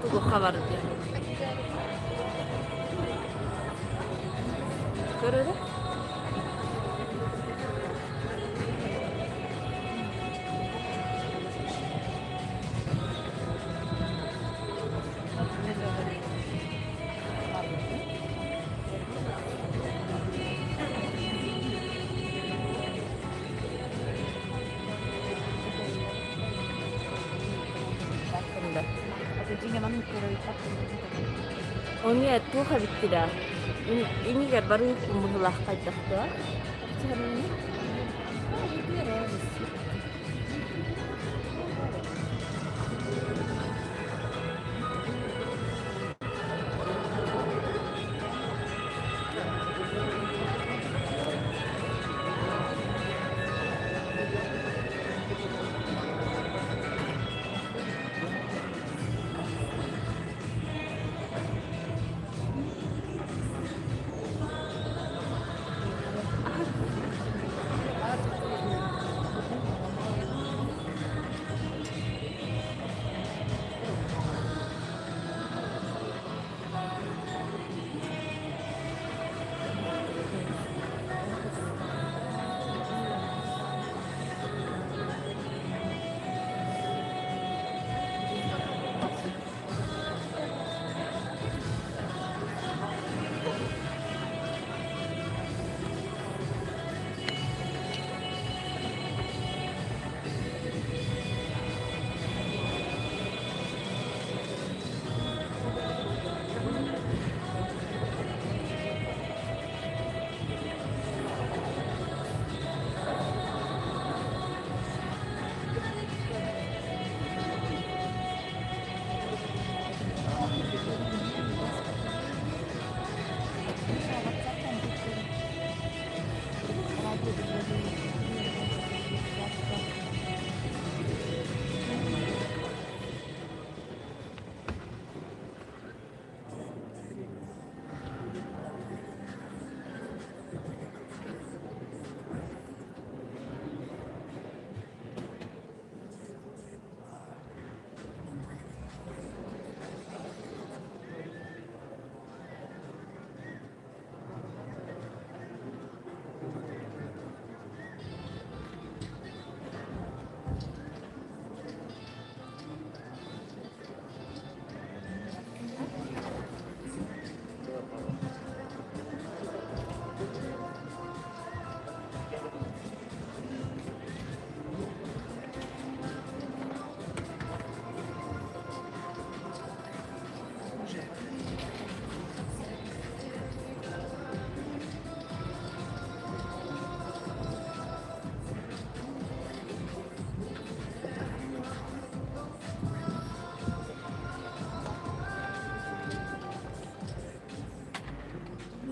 Тугу хабарды? Көрөрө? Ону туох эбиттирэ? Инигэр бары быһылаах хайдахтыа?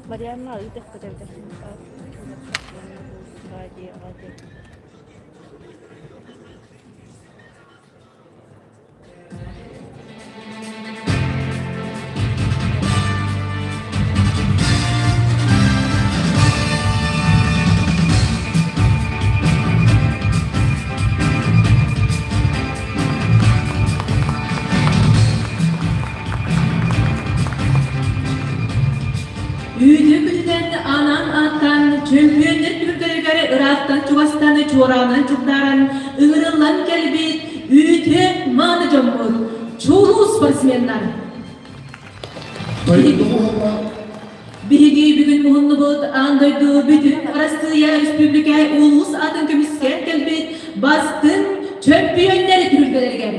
Марианна ыытыахпыт эбитэ. Радио, радио. Үүтү күтүтэн анаан ааттаан чөмпүйүөннэр түһүлгэлэригэр ыраахтан-чугастан чуораанан чугдааран ыҥырыллан кэлбит үүтү мааны дьоммут, чулуу спортсменнар. Биһиги бүгүн муһуннубут аан дойду бүтүн Арассыыйа Республика улуус аатын көмүскээн кэлбит бастыҥ чөмпүйүөннэр түһүлгэлэригэр.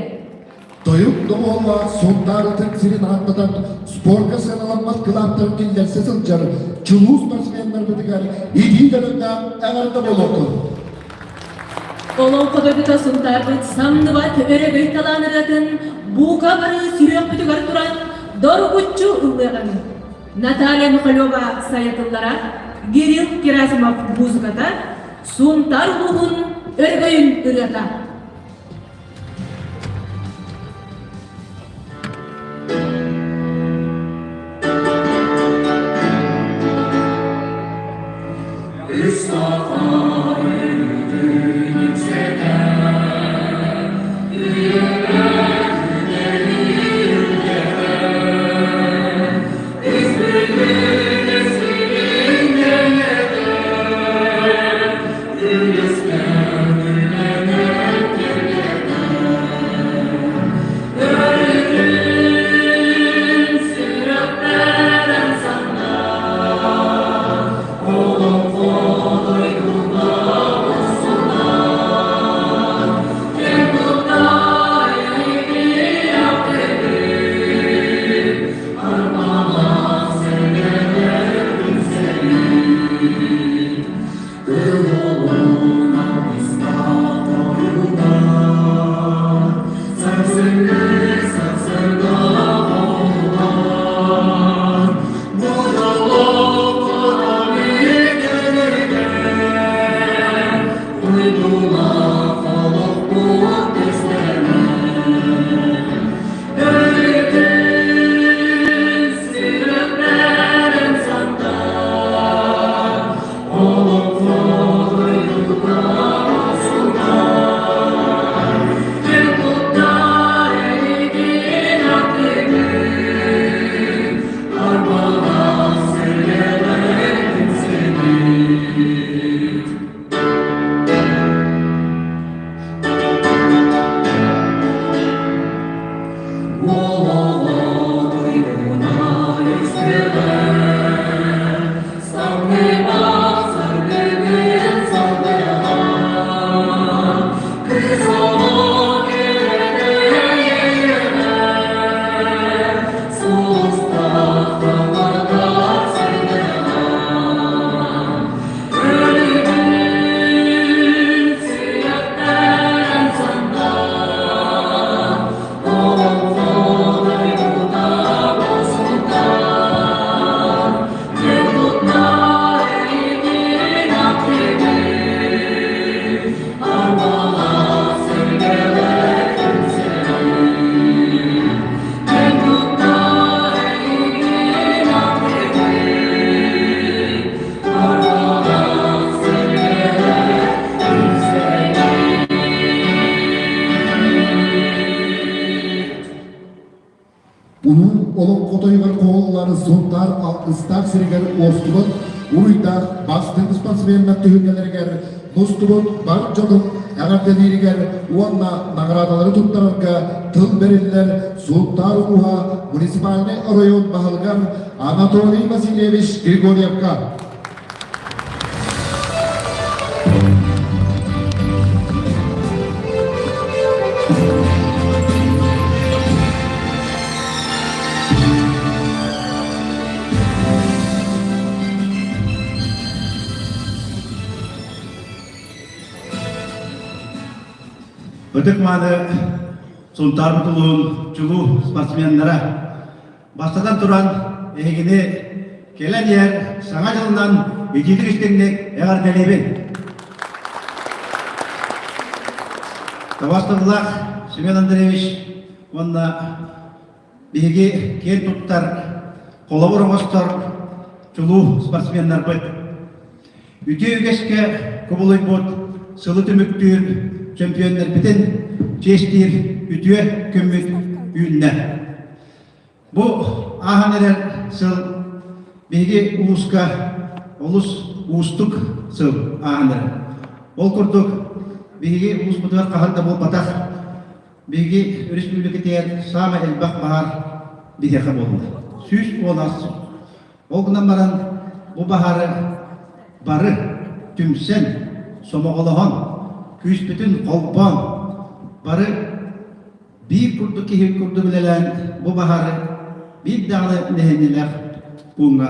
Тойук доҕуһуоллаах Сунтаарытын сирин ааттатан спорка сыаналаммат кылааттарын киллэрсэ сылдьар чулуу спортсменнарбытыгар итии төлөннөөх эҕэрдэ буолуохтун! Олоҥхо дойдута Сунтаарбыт самныбат өрөгөй талаан ырыатын бука бары сүһүөхпүтүгэр туран доргуччу ыллыаҕыҥ. Наталья Михалева сайатыллара, Кирилл Герасимов музыката, Сунтаар улууһун өрөгөйүн ырыата. Улуу олоҥхотойугар хоһуллар Сунтаар алтыстаах сиригэр уостубут уруйдаах бастыҥ спортсменнар түһүлгэлэригэр мустубут бар дьонун эҕэрдэлииригэр уонна наҕараадалары туттарарга тыл бэриллэр Сунтаар улууһа муниципальнай оройуон баһылыгар Анатолий Васильевич Григорьевка. Ытык-мааны Сунтаар улууһун чулуу спортсменнара бастатан туран эһигини. кэлэн иһэр Саҥа дьылынан итиитик истиҥник эҕэрдэлиибин! Табастыллаах Семен Андреевич уонна биһиги киэн туттар, холобур оҥостор чулуу спортсменнарбыт. Үтүө үгэскэ кубулуйбут сылы түмүктүүр чөмпүйүөннэрбитин чиэстиир үтүө күммүт үүннэ. Бу ааһан эрэр сыл биһиги улууска олус уустук сыл ааһан эрэр. Ол курдук биһиги улууспутугар хаһан да буолбатах биһиги өрөспүүбүлүкэтигэр саамай элбэх баһаар биһиэхэ буолла. 110 сыл. Ол гынан баран бу баһаары бары түмсэн, сомоҕолоһон, күүспүтүн холбоон, бары биир курдук киһи курдук үлэлээн бу баһаары биир даҕаны нэһилиэнньэлээх пууҥҥа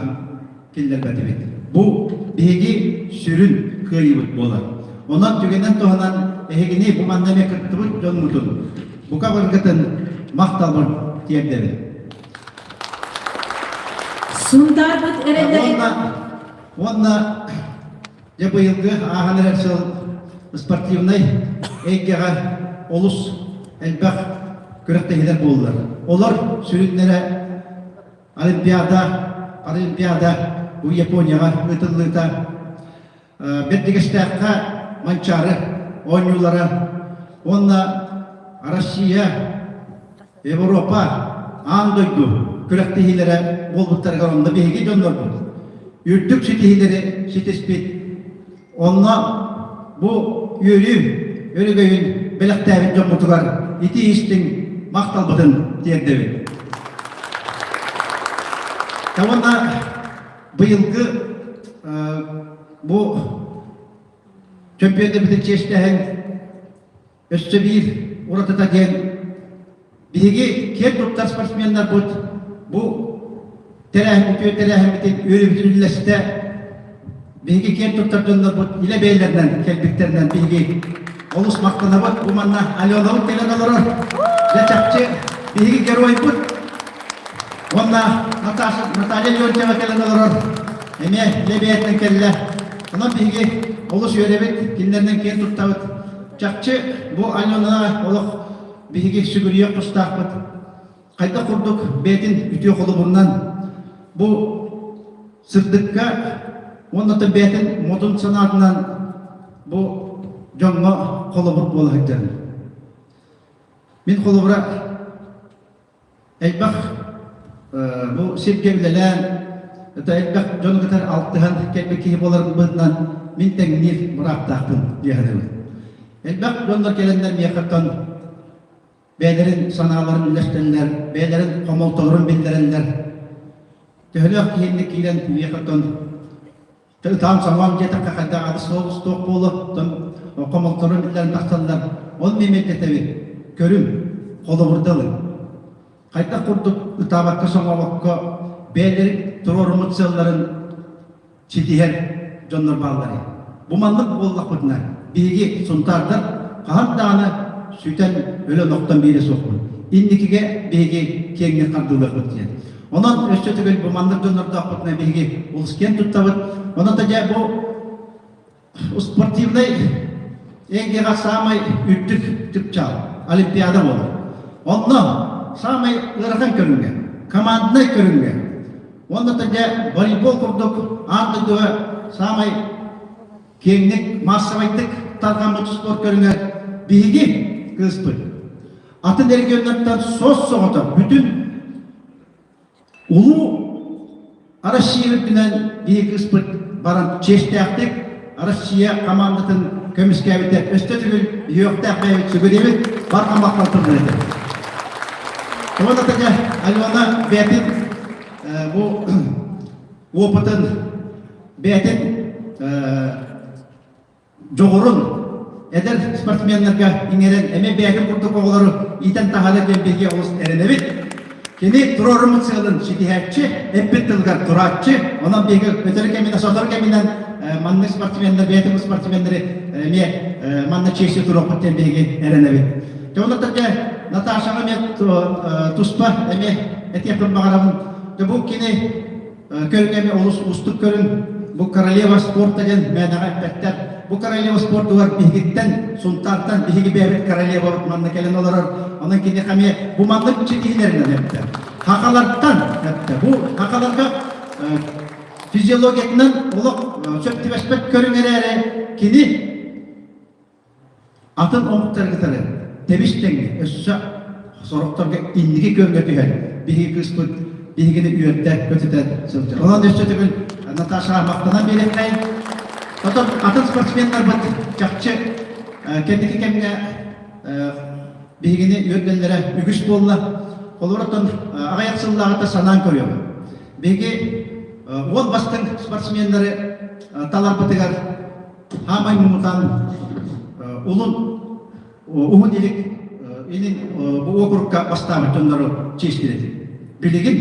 киллэрбэтибит. Бу биһиги сүрүн кыайыыбыт буолар. Онон түгэнэн туһанан эһигини бу манна эмиэ кыттыбыт дьоммутун бука барыгытын махталбын тиэрдэбин. Сунтаарбыт эрэллэрин Уонна, уонна дьэ быйылгы ааһан эрэр сыл спортивнай эйгэҕэ олус элбэх күрэхтэһиилэр буоллулар. Олор сүрүннэрэ Олимпиада, Паралимпиада бу Японияҕа ыытыллыыта, Бэрдигэстээххэ Манчаары оонньуулара уонна Россия, Европа, аан дойду күрэхтэһиилэрэ буолбуттарыгар онно биһиги дьоннорбут үрдүк ситиһиилэри ситиспит, онно бу үөрүү өрөгөйүн бэлэхтээбит дьоммутугар итии истиҥ махталбытын тиэрдэбит. Уонна быйылгы бу чөмпүйүөннэрбитин чиэстэһэн өссө биир уратыта диэн биһиги киэн туттар спортсменнарбыт бу тэрээһин үтүө тэрээһиммитин үөрүүбүтүн үллэстэ биһиги киэн туттар дьоннорбут илэ бэйэлэринэн кэлбиттэринэн биһиги олус махтанабыт. Бу манна Аленабыт кэлэн олорор. Дьэ чахчы биһиги геройбут. Уонна Наташа, Наталья Леонтьева кэлэн олорор. Эмиэ илэ бэйэтинэн кэллэ. Онон биһиги олус үөрэбит, кинилэринэн киэн туттабыт. Чахчы бу Аленаҕа олох биһиги сүгүрүйүөх тустаахпыт. Хайдах курдук бэйэтин үтүө холобурунан бу сырдыкка уонна да бэйэтин модун санаатынан бу дьоҥҥо холобур буола сылдьарын. Мин холобура элбэх бу сиргэ үлэлээн, это элбэх дьону кытары алтыһан кэлбит киһи буоларым быһыытынан мин тэҥниир бырааптаахпын дии саныыбын. Элбэх дьоннор кэлэннэр миэхэттэн бэйэлэрин санааларын үллэстэллэр, бэйэлэрин хомолтолорун биллэрэллэр. Төһөлөөх киһини киирэн миэхэттэн Ытаан соҥоон диэтэххэ хайдах аты суох суох буолуо, оттон хомолторун биллэрэн тахсаллар. Ол миэмэйдэтэбит, көрүҥ, холобурда ылыҥ. Хайдах курдук ытаабакка соҥообокко бэйэлэрин туруоруммут сыалларын ситиһэр дьоннор баалларый. Бу маннык буоллахпытына, биһиги сунтаардар хаһан даҕаны сүтэн өлөн охтон биэрэ суохпут. Инникигэ биһиги киэҥник хардыылыахпыт диэн. Онон өссө төгүл бу маннык дьоннордоохпутуна биһиги олус киэн туттабыт. Онон да дьэ бу спортивнай эйгэҕэ саамай үрдүк чыпчаал Олимпиада буолар. Онно саамай ыарахан көрүҥҥэ, команднай көрүҥҥэ уонна да дьэ волейбол курдук аан дойдуга саамай киэҥник, маассабайдык тарҕаммыт спорт көрүҥэр биһиги кыыспыт атын регионнартан сос-соҕотох бүтүн Улуу Россия үрдүнэн биһиги кыыспыт баран чиэстээхтик Россия командатын көмүскээбитэ өстө төгүл үһүөхтээх бэйэбит сүгүрүйэбит барҕа махтал тыллар этэ. Уонна дьэ Алена бэйэтин бу опытын бэйэтин дьоҕурун эдэр спортсменнарга иҥэрэн эмиэ бэйэтин курдук оҕолору иитэн таһаарар диэн биһиги олус эрэнэбит. Кини туруоруммут сыалын ситиһээччи, эппит тылыгар турааччы, онон биһиги өтөрү кэминэн, сотору кэминэн маннык спортсменнар, бэйэтин спортсменнары эмиэ манна чиэсти туруохпут диэн биһиги эрэнэбит. Дьэ, онон дьэ Наташаҕа эмиэ туспа эмиэ этиэхпин баҕарабын. Дьэ, бу кини. көрүҥ эмиэ олус уустук көрүҥ. Бу королева спорта диэн мээнэҕэ эппэттэр. Бу королева спордугар биһигиттэн, Сунтаартан биһиги бэйэбит королевабыт манна кэлэн олорор. Онон киниэхэ эмиэ бу маннык ситиһиилэринэн эптэ. Хахалартан эптэ. Бу хахаларга физиологиятынан олох сөп түбэспэт көрүҥ эрээри кини Атын омуктары кытары тэбис-тэҥҥэ өссө сорохторго инники күөҥҥэ түһэн, биһиги кыыспыт биһигини үөрдэ көтүтэн сылдьар. Онон өссө төгүл Наташаҕа махтанан биэриэххэйин. Отон атын спортсменнарбыт чахчы кэнники кэмҥэ биһигини үөрдэллэрэ үгүс буолла. Холобур, аҕыйах сыллааҕыта санаан көрүөҕүҥ. Биһиги уон бастыҥ спортсменнары таларбытыгар Хаамай муҥутаан улун уһун илик илин бу уокурукка бастаабыт дьоннору чиэстиир этим. Билигин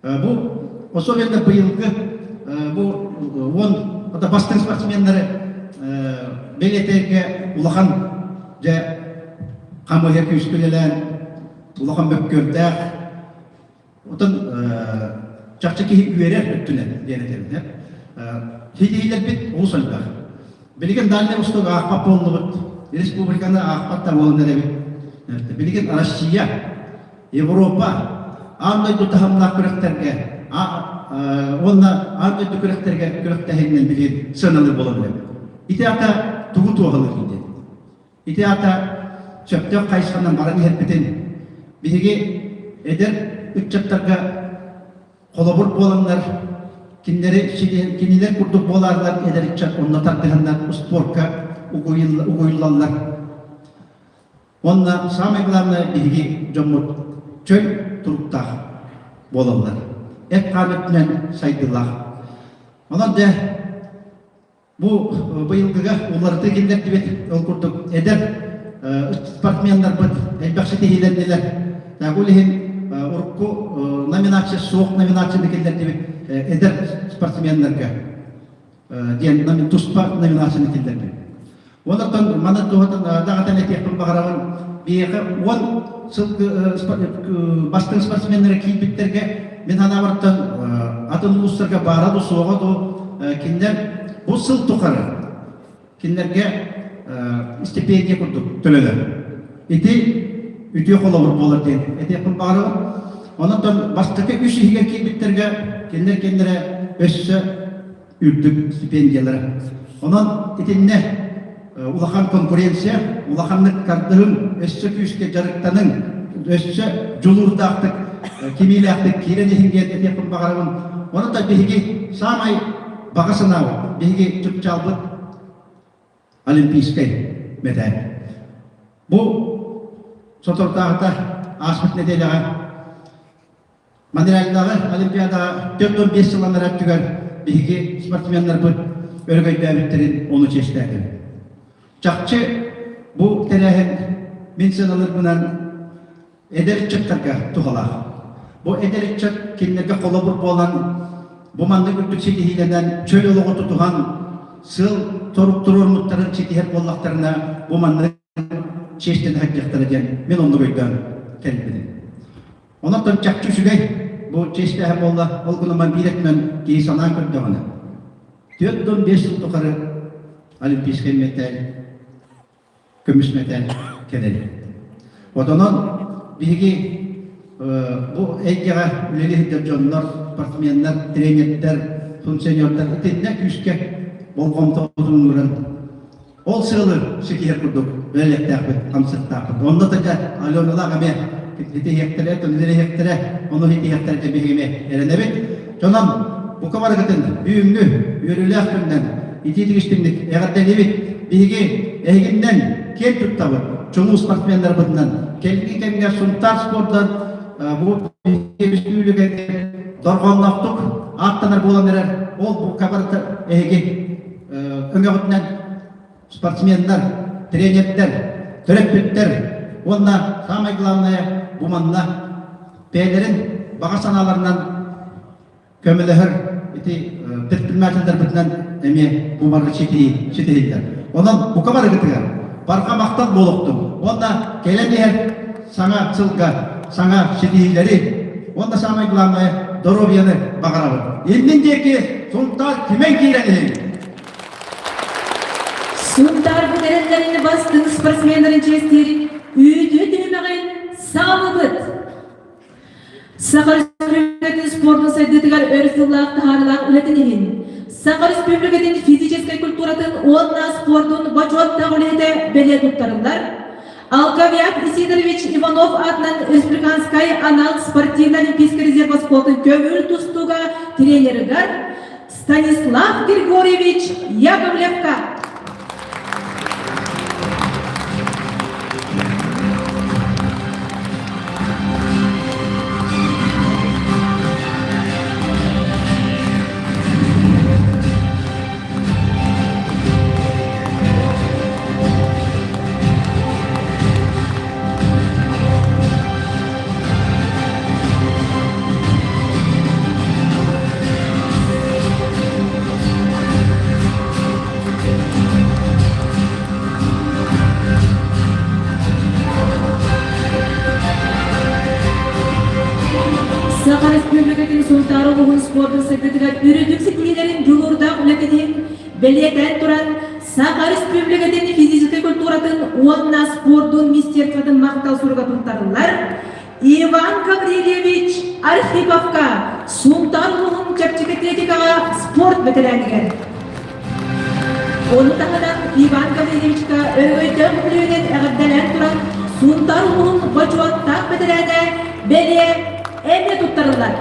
бу особенно быйылгы бу уон бастыҥ спортсменнары бэлиэтэргэ улахан дьэ хамыыһа күүскэ үлэлээн улахан бөккүөрдээх Отон чахчы киһи үөрэр өттүнэн диэн этэбин. Ситиһиилэрбит олус элбэх. Билигин Дальний Восток аахпат буоллубут, республиканы аахпат да буолан эрэбит. Билигин Россия, Европа, аан дойду таһымнаах күрэхтэргэ уонна аан дойду күрэхтэргэ күрэхтэһиинэн билигин сыаналыыр буолан эрэбит. Ити ата тугу туоһалыыр диэн. Ити аата сөптөөх хайысханан баран иһэрбитин биһиги эдэр ыччаттарга холобур буоланнар, кинилэри кинилэр курдук буолаарлар эдэр ыччат онно тардыһаннар успуорка угуйуллаллар. Уонна самое главное биһиги дьоммут чөл туруктаах буолаллар. Эт-хаан өттүнэн сайдыылаах. Онон дьэ Бу быйылгыга уларытыы киллэрдибит. Ол курдук эдэр спортсменнарбыт элбэх ситиһиилэннилэр. Ол иһин урукку номинация суох номинацияны киллэрдибит эдэр спортсменнарга диэн туспа номинацияны киллэрдибит. Онтон маны туһатан даҕатан этиэхпин баҕарабын биһиэхэ уон сыл бастыҥ спортсменнара киирбиттэргэ мин санаабартан атын улуустарга баара дуу суоҕа дуу кинилэр бу сыл тухары кинилэргэ стипендия курдук төлөнөр. Ити үтүө холобур буолар диэн этиэхпин баҕарабын. Онон бастакы үс иһигэр киирбиттэргэ кинилэр кинилэрэ өссө үрдүк стипендиялара. Онон итиннэ улахан конкуренция, улаханнык тардыһыҥ, өссө күүскэ дьарыктаныҥ, өссө дьулуурдаахтык, кимиилээхтик киирэн иһиҥ диэн этиэхпин баҕарабын. Онон да биһиги саамай баҕа санаабыт, биһиги чыпчаалбыт олимпийскай мэтээл. Бу соторутааҕыта ааспыт нэдиэлэҕэ Монреальдааҕы Олимпиадаҕа 45 сыл анараа өттүгэр биһиги спортсменнарбыт өрөгөйдөөбүттэрин ону чиэстээтим. Чахчы бу тэрээһин мин сыаналыырбынан эдэр ыччаттарга туһалаах. Бу эдэр ыччат кинилэргэ холобур буолан, бу маннык үрдүк ситиһиилэнэн, чөл олоҕу тутуһан, сыал сорук туруоруммуттарын ситиһэр буоллахтарына, бу маннык чиэстэнэ сылдьыахтара диэн мин оннук өйдөөн кэлбитим. Онон чахчы үчүгэй бу чиэстээһин буолла, ол гынан биир өттүнэн киһи санаан көрдөҕүнэ, 45 сыл тухары олимпийскай мэтээл, көмүс мэтээл кэлэр. Онон биһиги бу эйгэҕэ үлэлии сылдьар дьоннор, спортсменнар, тренердэр, функционердар итиннэ күүскэ болҕомтобутун ууран Ол сыалы ситиһэр курдук үлэлиэхтээхпит, хамсыахтаахпыт. Онно да Аленалаах эмиэ итиһиэхтэрэ, төнүлэриэхтэрэ, ону итиһиэхтэрэ диэн биһиги эмиэ эрэнэбит. Дьонон, бука барыгытын бүгүҥҥү үөрүүлээх күнүнэн итиитик истиҥник эҕэрдэлиибит. Биһиги эһигиннэн киэн туттабыт, чулуу спортсменнарбытынан. Кэлиҥҥи кэмҥэ Сунтаар спордун бу республикаҕа дорҕоонноохтук ааттанар буолан эрэр. Ол бука барыта эһиги өҥөҕүтүнэн спортсменнар, тренердэр, төрөппүттэр уонна самое главное бу манна бэйэлэрин баҕа санааларынан көмөлөһөр ити предпринимателлэрбитинэн эмиэ бу барыга ситиһиллэр. Онон бука барыгытыгар барҕа махтал буолуохтун уонна кэлэн иһэр саҥа сылга саҥа ситиһиилэри уонна самое главное доруобуйаны. баҕарабын. Иннин диэки Сунтаар кимэн киирэн иһиҥ! Сунтаарбыт эрэллэрин бастыҥ спортсменнарын чиэстиир үүтү түһүмэҕин саҕалыыбыт! Саха Республикатын спордун сайдыытыгар өр сыллаах таһаарыылаах үлэтин иһин Саха Республикатын физическэй культуратын уонна спордун бочуоттаах үлэһитэ бэлиэ туттарыллар. Алковяк Исидорович Иванов аатынан республиканскай анал спортивно-олимпийскай резерв оскуолатын көҥүл тустууга тренерыгар Станислав Григорьевич Яковлевка. Саха Республикатын Сунтаар улууһун спордун сайдыытыгар үрдүк ситиһиилэрин дьулуурдаах үлэтин иһин бэлиэтээн туран, Саха Республикатын физическэй культуратын уонна спордун министерствотын махтал суруга туттарыллар. Иван Гаврильевич Архиповка Сунтаар улууһун чэпчэки атлетикаҕа спорт бэтэрээнигэр. Ону таһынан Иван Гаврильевичка өрөгөйдөөх үбүлүөйүнэн эҕэрдэлээн туран Сунтаар улууһун бочуоттаах бэтэрээнэ бэлиэ эмиэ туттарыллар.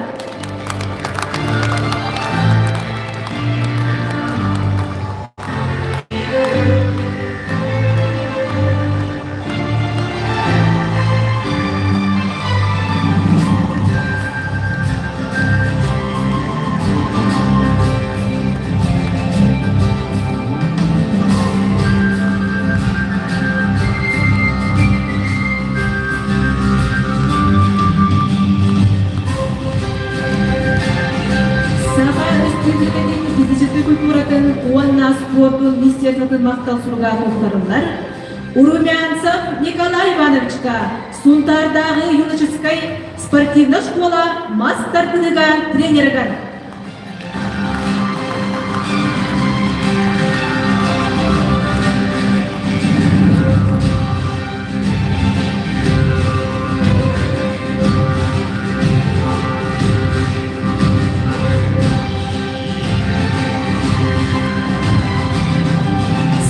Саха Өрөспүүбүлүкэтин физическэй культуратын уонна спордун министерствотын махтал суруга туттарыллар. Румянцев Николай Ивановичка Сунтаардааҕы юношескай спортивнай школа мас тардыһыга тренеригэр.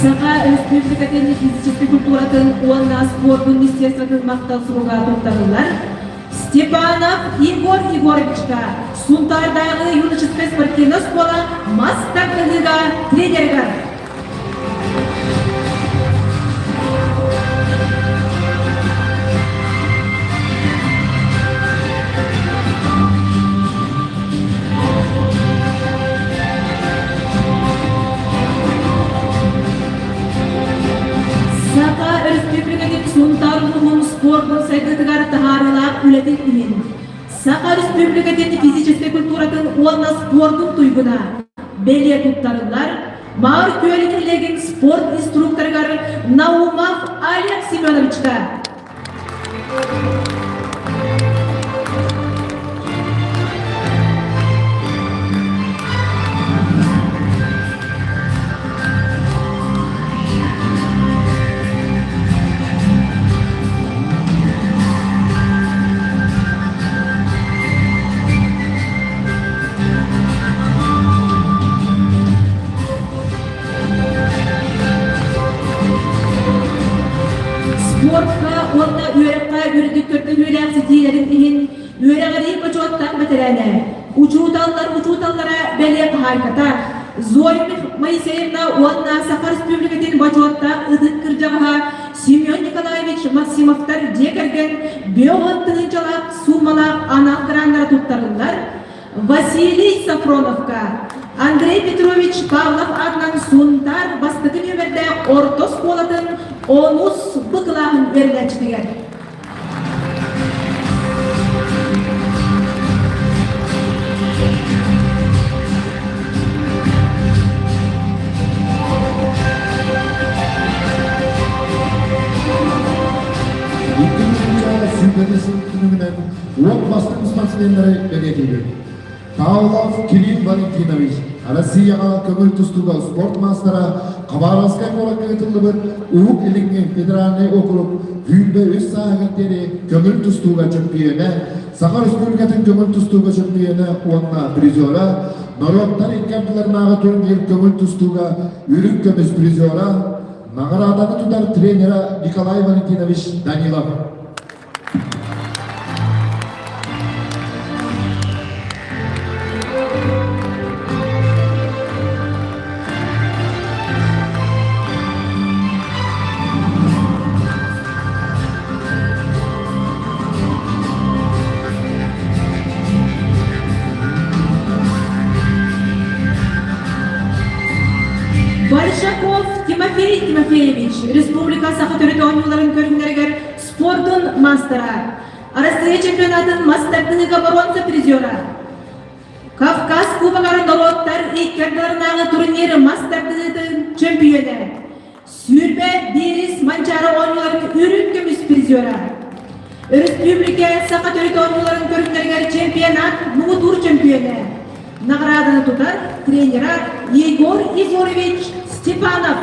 Саха Өрөспүүбүлүкэтин физическэй культуратын уонна спордун министерствотын махтал суруга туттарыллар. Степанов Егор Егоровичка Сунтаардааҕы юношескай спортивнай оскуола мас тардыһыыга тренеригэр. Саха Өрөспүүбүлүкэтин Сунтаар улууһун спордун сайдыытыгар таһаарыылаах үлэтин иһин Саха Өрөспүүбүлүкэтин физическэй культуратын уонна спордун туйгуна бэлиэ туттарыллар Маар Күөл нэһилиэгин спорт инструкторыгар Наумов Олег Семеновичка. Спортка уонна үөрэххэ үрдүк көрдөрүүлээх ситиилэрин иһин үөрэҕирии бочуоттаах бэтэрээнэ, учууталлар учууталлара бэлиэ хаһаайката Зоя Моисеевна уонна Саха Республикатын бочуоттаах ытык кырдьаҕаһа Семен Николаевич Максимовтар дьиэ кэргэн 50 тыһыынчалаах суумалаах анал граннара туттарыллар. Василий Софроновка, Андрей Петрович Павлов аатынан Сунтаар бастакы нүөмэрдээх орто оскуолатын онус Б кылааһын үөрэнээччитигэр. Икки тыһыынча сүүрбэтэ сыл түмүгүнэн уот бастыҥ спортсменнары бэлиэтиибит. Павлов Кирилл Валентинович, Россияҕа көҥүл тустууга спорт маастара, Хабаровскай куоракка ыытыллыбыт Уһук Илиҥҥи федеральнай округ 23 сааһыгар диэри көҥүл тустууга чөмпүйүөнэ, Саха Республикатын көҥүл тустууга чөмпүйүөнэ уонна призера, норуоттар икки ардыларынааҕы турнир көҥүл тустууга үрүҥ көмүс призера, наҕарааданы тутар тренера Николай Валентинович Данилов. Большаков Тимофей Тимофеевич, Республика Саха төрүт оонньууларын көрүҥнэригэр спордун маастара, Арассыыйа чемпионатын мас тардыһыыга боруонса призера, Кавказ Кубогар норуоттар икки ардыларынааҕы турнир мас тардыһыытын чөмпүйүөнэ, 21 Манчаары оонньууларын үрүҥ көмүс призера, Өрөспүүбүлүкэ саха төрүт оонньууларын көрүҥнэригэр чемпионат муҥутуур чөмпүйүөнэ, наҕарааданы тутар тренера Егор Егорович Степанов.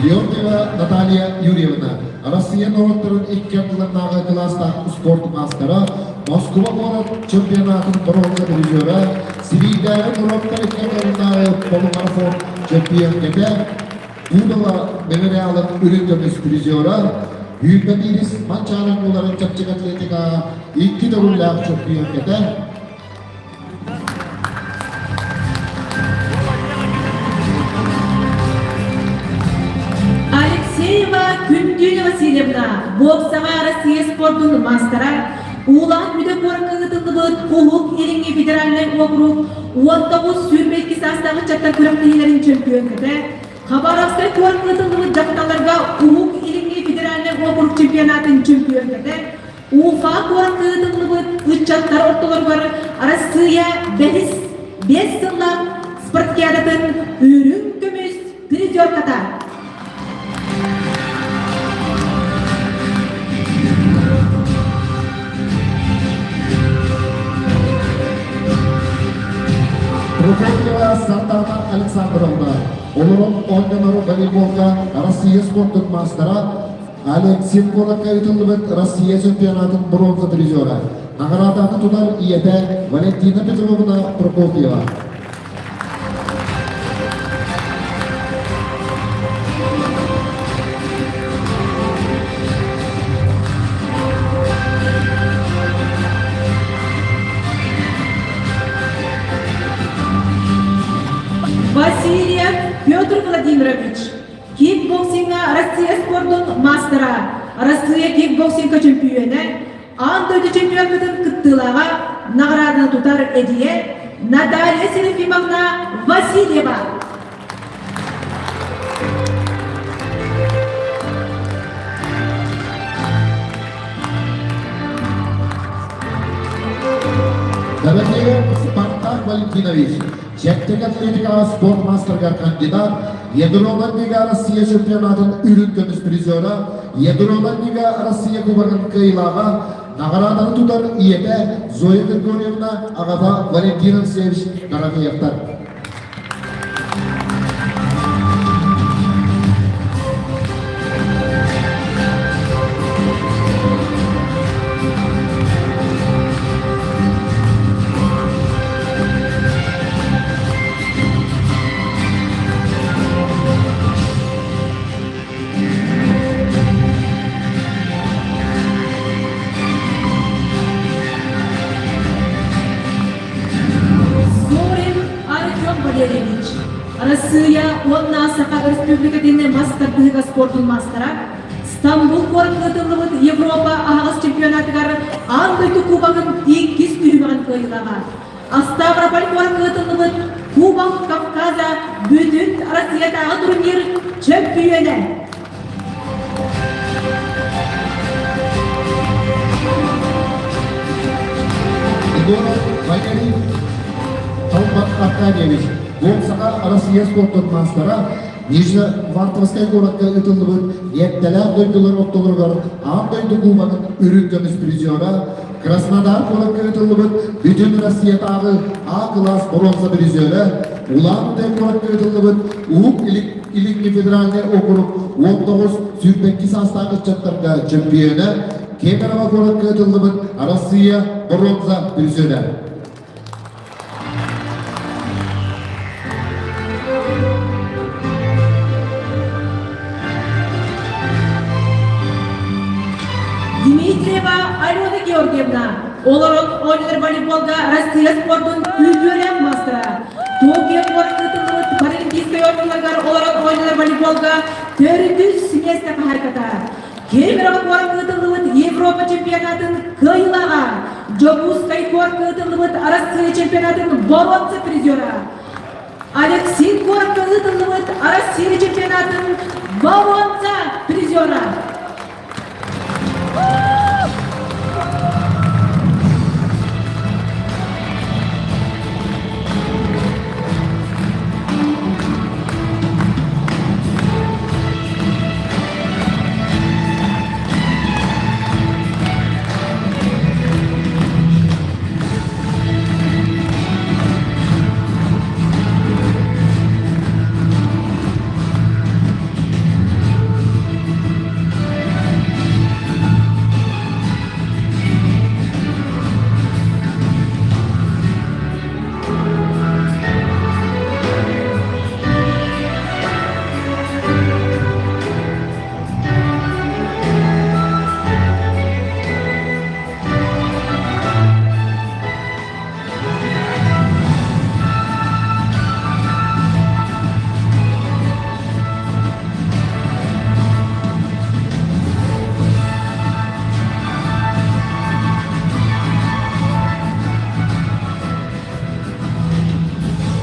Леонтьева Наталья Юрьевна, Россия норуоттарын икки ардыларынааҕы кылаастаах спорт маастара, Москва куорат чемпионатын боруонса призера, Сибиирдээҕи норуоттар икки ардыларынааҕы полумарафон чемпионката, Пудова мемориалын үрүҥ көмүс призера, Үүрбэтиирис Манчаары оҥууларын чэпчэки атлетикаҕа икки төгүллээх чөмпүйүөҥкэтэ, Алексеева Күндүүнэ Васильевна, боксаҕа Россия спордун маастара, Уулаах Мүдэ куоракка ыытыллыбыт Уһук Илиҥҥи федеральнай уокурук 19 22 саастаах ыччаттар күрэхтэһиилэрин чөмпүйүөҥкэтэ, Хабаровскай куоракка ыытыллыбыт дьахталларга Уһук Илиҥҥи федеральнай уокурук чемпионатын чөмпүйүөҥкэтэ, Уфа куоракка ыытыллыбыт ыччаттар ортолоругар Арассыыйа бэһис биэс сыллаах спартакиадатын үрүҥ көмүс призерката. Прокопьева Сардана Александровна, олорон оонньонор волейболга Россия спордун маастара, Алексин куоракка ыытыллыбыт Россия чемпионатын бронза призера, наҕарааданы тутар ийэтэ Валентина Петровна Прокопьева. Васильев Петр Владимирович, кикбоксиҥҥа Россия спордун маастара, Россия кикбоксиҥҥа чөмпүйүөнэ, аан дойду чемпионатын кыттыылааҕа наҕарааданы тутар эдьиийэ Наталья Серафимовна Васильева. Дорофеев Спартак Валентинович, Чэпчэки атлетикаҕа спорт маастарыгар кандидат, Ядронан Лига Россия чемпионатын үрүҥ көмүс призера, Ядронан Лига Россия кубогын кыайыылааҕа, наҕарааданы тутар ийэтэ Зоя Григорьевна, аҕата Валентин Алексеевич Дорофеевтар. Зорин Артем Валерьевич, Арассыыйа уонна Саха Өрөспүүбүлүкэтин мас тардыһыыга спордун маастара, Стамбул куоракка ыытыллыбыт Европа аһаҕас чемпионатыгар аан дойду кубогын иккис түһүмэҕин кыайыылааҕа. Ставрополь куоракка ыытыллыбыт. Кубок Кавказа бүтүн Россиятааҕы турнир чөмпүйүөнэ. Егоров Валерий Талбат Аркадьевич, Гонсаха Россия спортун маастара, Нижневартовскай куоракка ыытыллыбыт Ниэттэлээх дойдулар ортолоругар аан дойду кубогын үрүҥ көмүс призера, Краснодар куоракка ыытыллыбыт Бүтүн Россиятааҕы А кылаас боруонса призера, Улан-Удэ куоракка ыытыллыбыт Уһук Илик Илиҥҥи федеральнай округ 19 22 саастаах ыччаттарга чөмпүйүөнэ, Кемерово куоракка ыытыллыбыт Арассыыйа боруонса призера. Дмитриева Алена Георгиевна, олорон оонньуулар волейболга Россия спордун үтүөлээх маастара. Токио куоракка ыытыллыбыт Паралимпийскай оонньууларыгар олорон оонньуулар волейболга төрдүс миэстэ хаһаайката. Кемерово куоракка ыытыллыбыт Европа чемпионатын кыайыылааҕа, Дьокуускай куоракка ыытыллыбыт Арассыыйа чемпионатын боруонса призера, Алексей куоракка ыытыллыбыт Арассыыйа чемпионатын боруонса призера.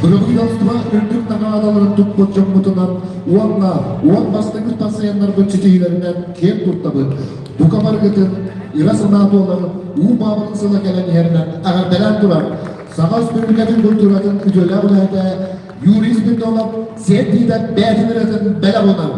Бырабыыталыстыба үрдүк наҕараадаларын туппут дьоммутунан уонна уон бастакы пациеннарбыт ситиһиилэринэн киэн туттабыт. Бука барыгытын ыра санаа туолар уу баабырын сыла кэлэн иһэринэн эҕэрдэлээн турар Саха Өрөспүүбүлүкэтин культуратын үтүөлээх үлэһитэ Юрий Спиридонов сиэрдиитэ бэйэтин ырыатын бэлэх уунар.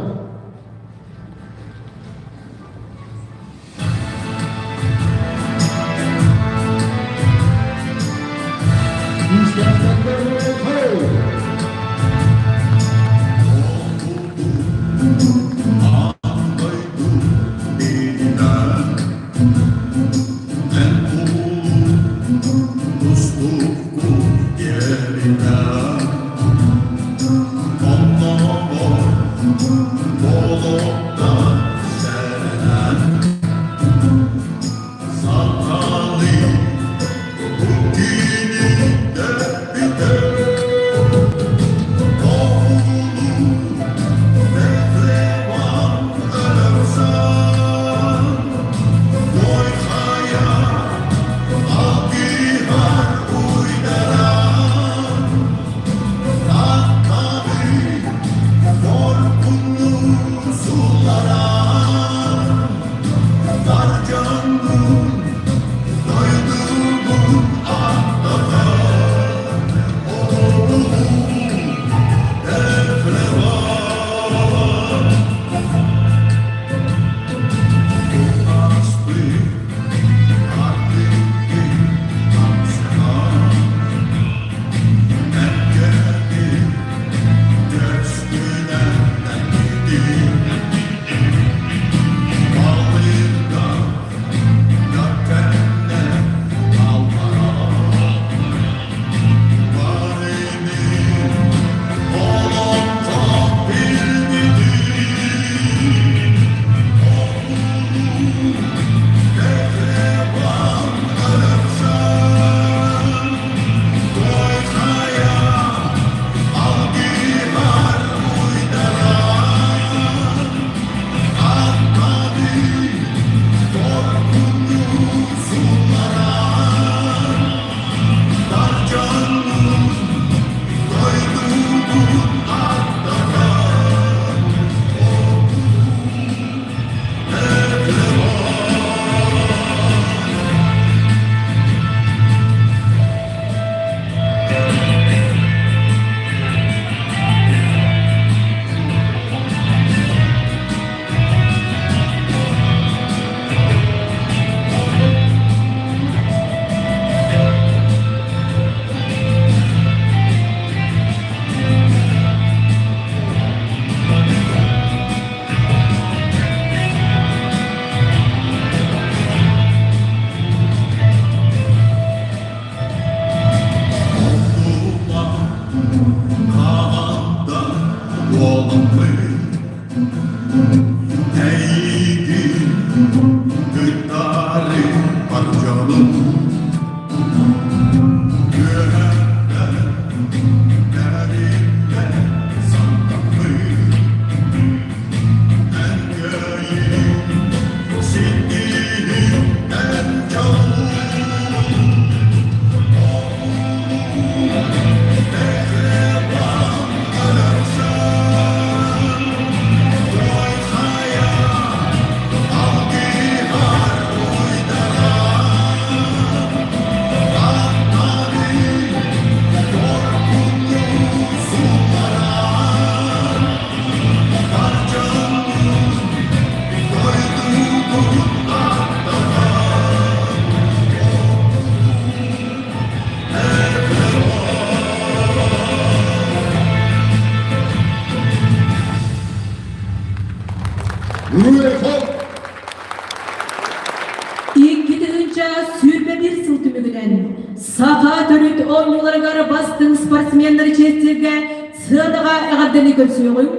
Саха төрүт оонньууларыгар бастыҥ спортсменнары чиэстииргэ сыанаҕа эҕэрдэни көрсүөҕүҥ.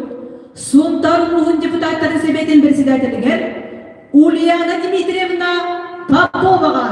Сунтаар улууһун депутаттарын сэбиэтин председателигэр Ульяна Дмитриевна Поповаҕа.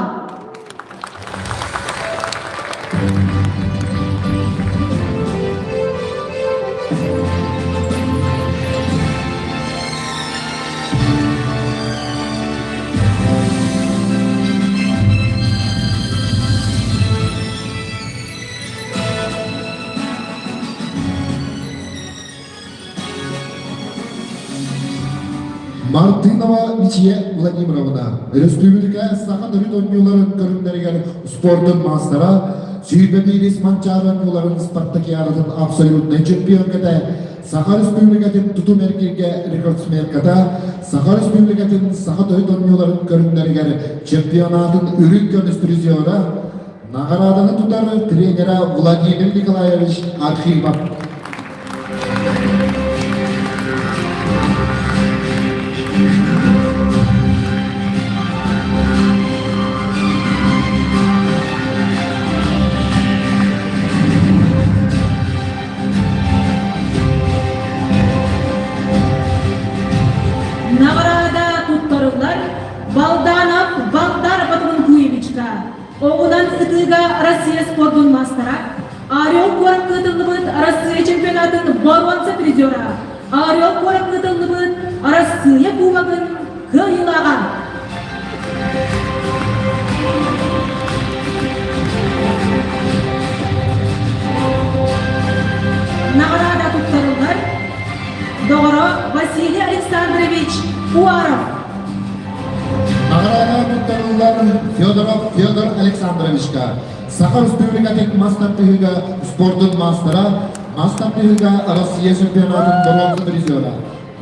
Мартынова Мичия Владимировна, Өрөспүүбүлүкэ саха төрүт оонньууларын көрүҥнэригэр спордун маастара, 21 Манчаары оонньууларын спартакиадатын абсолютнай чемпионката, Саха Республикатын тутум эргииргэ рекордсменката, Саха Республикатын саха төрүт оонньууларын көрүҥнэригэр чемпионатын үрүҥ көмүс призера, наҕарааданы тутар тренера Владимир Николаевич Архипов. Наҕараада туттарыллар Балданов Балдар Батмункуевичка, оҕунан ытыыга Россия спордун маастара, Орел куоракка ыытыллыбыт Арассыыйа чемпионатын боруонса призера, Орел куоракка ыытыллыбыт Арассыыйа кубогын кыайыылааҕа. Наҕараада туттарыллар доҕоро Василий Александрович Уаров. Наҕараада туттарыллар Федоров Федор Александровичка, Саха Республикатын мас тардыһыыга спордун маастара, мас тардыһыыга Россия чемпионатын боруонса призера,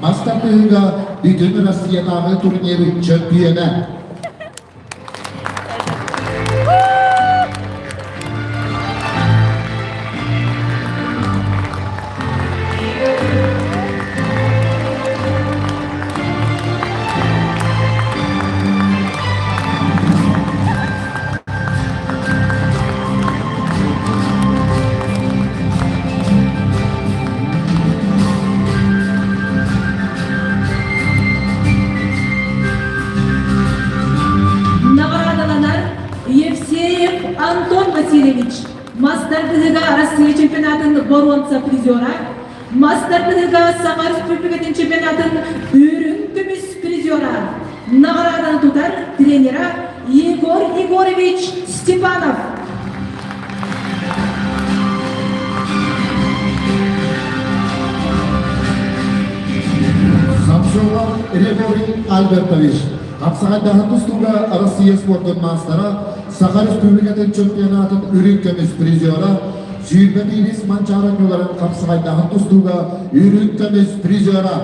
Мас тардыһыыга Бүтүн Россиятааҕы турнир чөмпүйүөнэ. Наҕараадаланар Евсеев Антон Васильевич, мас тардыһыыга Россия чемпионатын боруонса призера, мас тардыһыыга Саха Республикатын чемпионатын үрүҥ көмүс призера, наҕарааданы тутар тренера Егор Егорович Степанов. Самсонов Григорий Альбертович, хапсаҕайдаһын тустууга Россия спордун маастара, Саха Республикатын чемпионатын үрүҥ көмүс призера, 21 Манчаары оонньууларын хапсаҕайдаһын тустууга үрүҥ көмүс призера.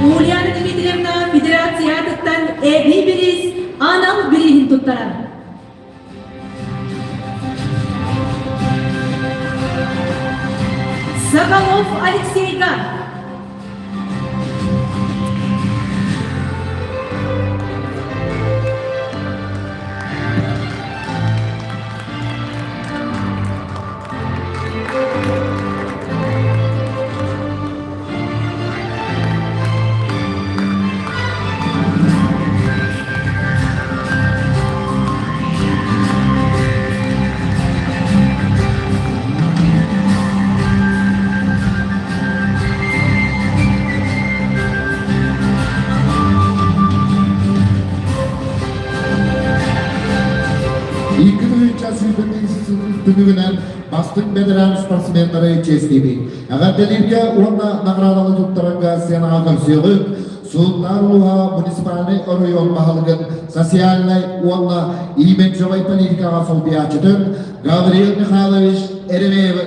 Ульяна Дмитриевна федерациятыттан эбии бириис анал бирииһин туттарар. Соколов Алексейга. 2000 түмүгүнэн бастыҥ бэтэрээн спортсменнары чиэстиибит. Эҕэрдэлииргэ уонна наҕараадалы туттарарга сценаҕа көрсүөҕүҥ. Сунтаар улууһа муниципальнай оройуон баһылыгын социальнай уонна имиджевай политикаҕа солбуйааччытын Гавриил Михайлович Еремеевы.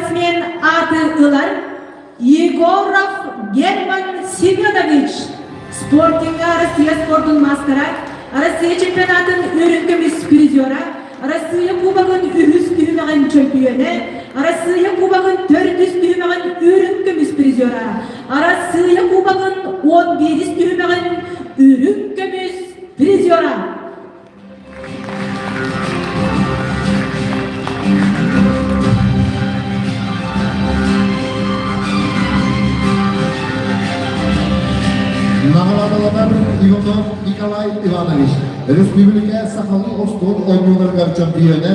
спортсмен ааты ылар Егоров Герман Семенович, спортинга Россия спордун маастара, Россия чемпионатын үрүҥ көмүс призера, Россия Кубогын үһүс түһүмэҕин чөмпүйүөнэ, Россия Кубогын төрдүс түһүмэҕин үрүҥ көмүс призера, Россия Кубогын 11-ис түһүмэҕин үрүҥ көмүс призера. Наҕараадаланар Иванов Николай Иванович, Республика сахалыы остуол оонньууларыгар чөмпүйүөнэ,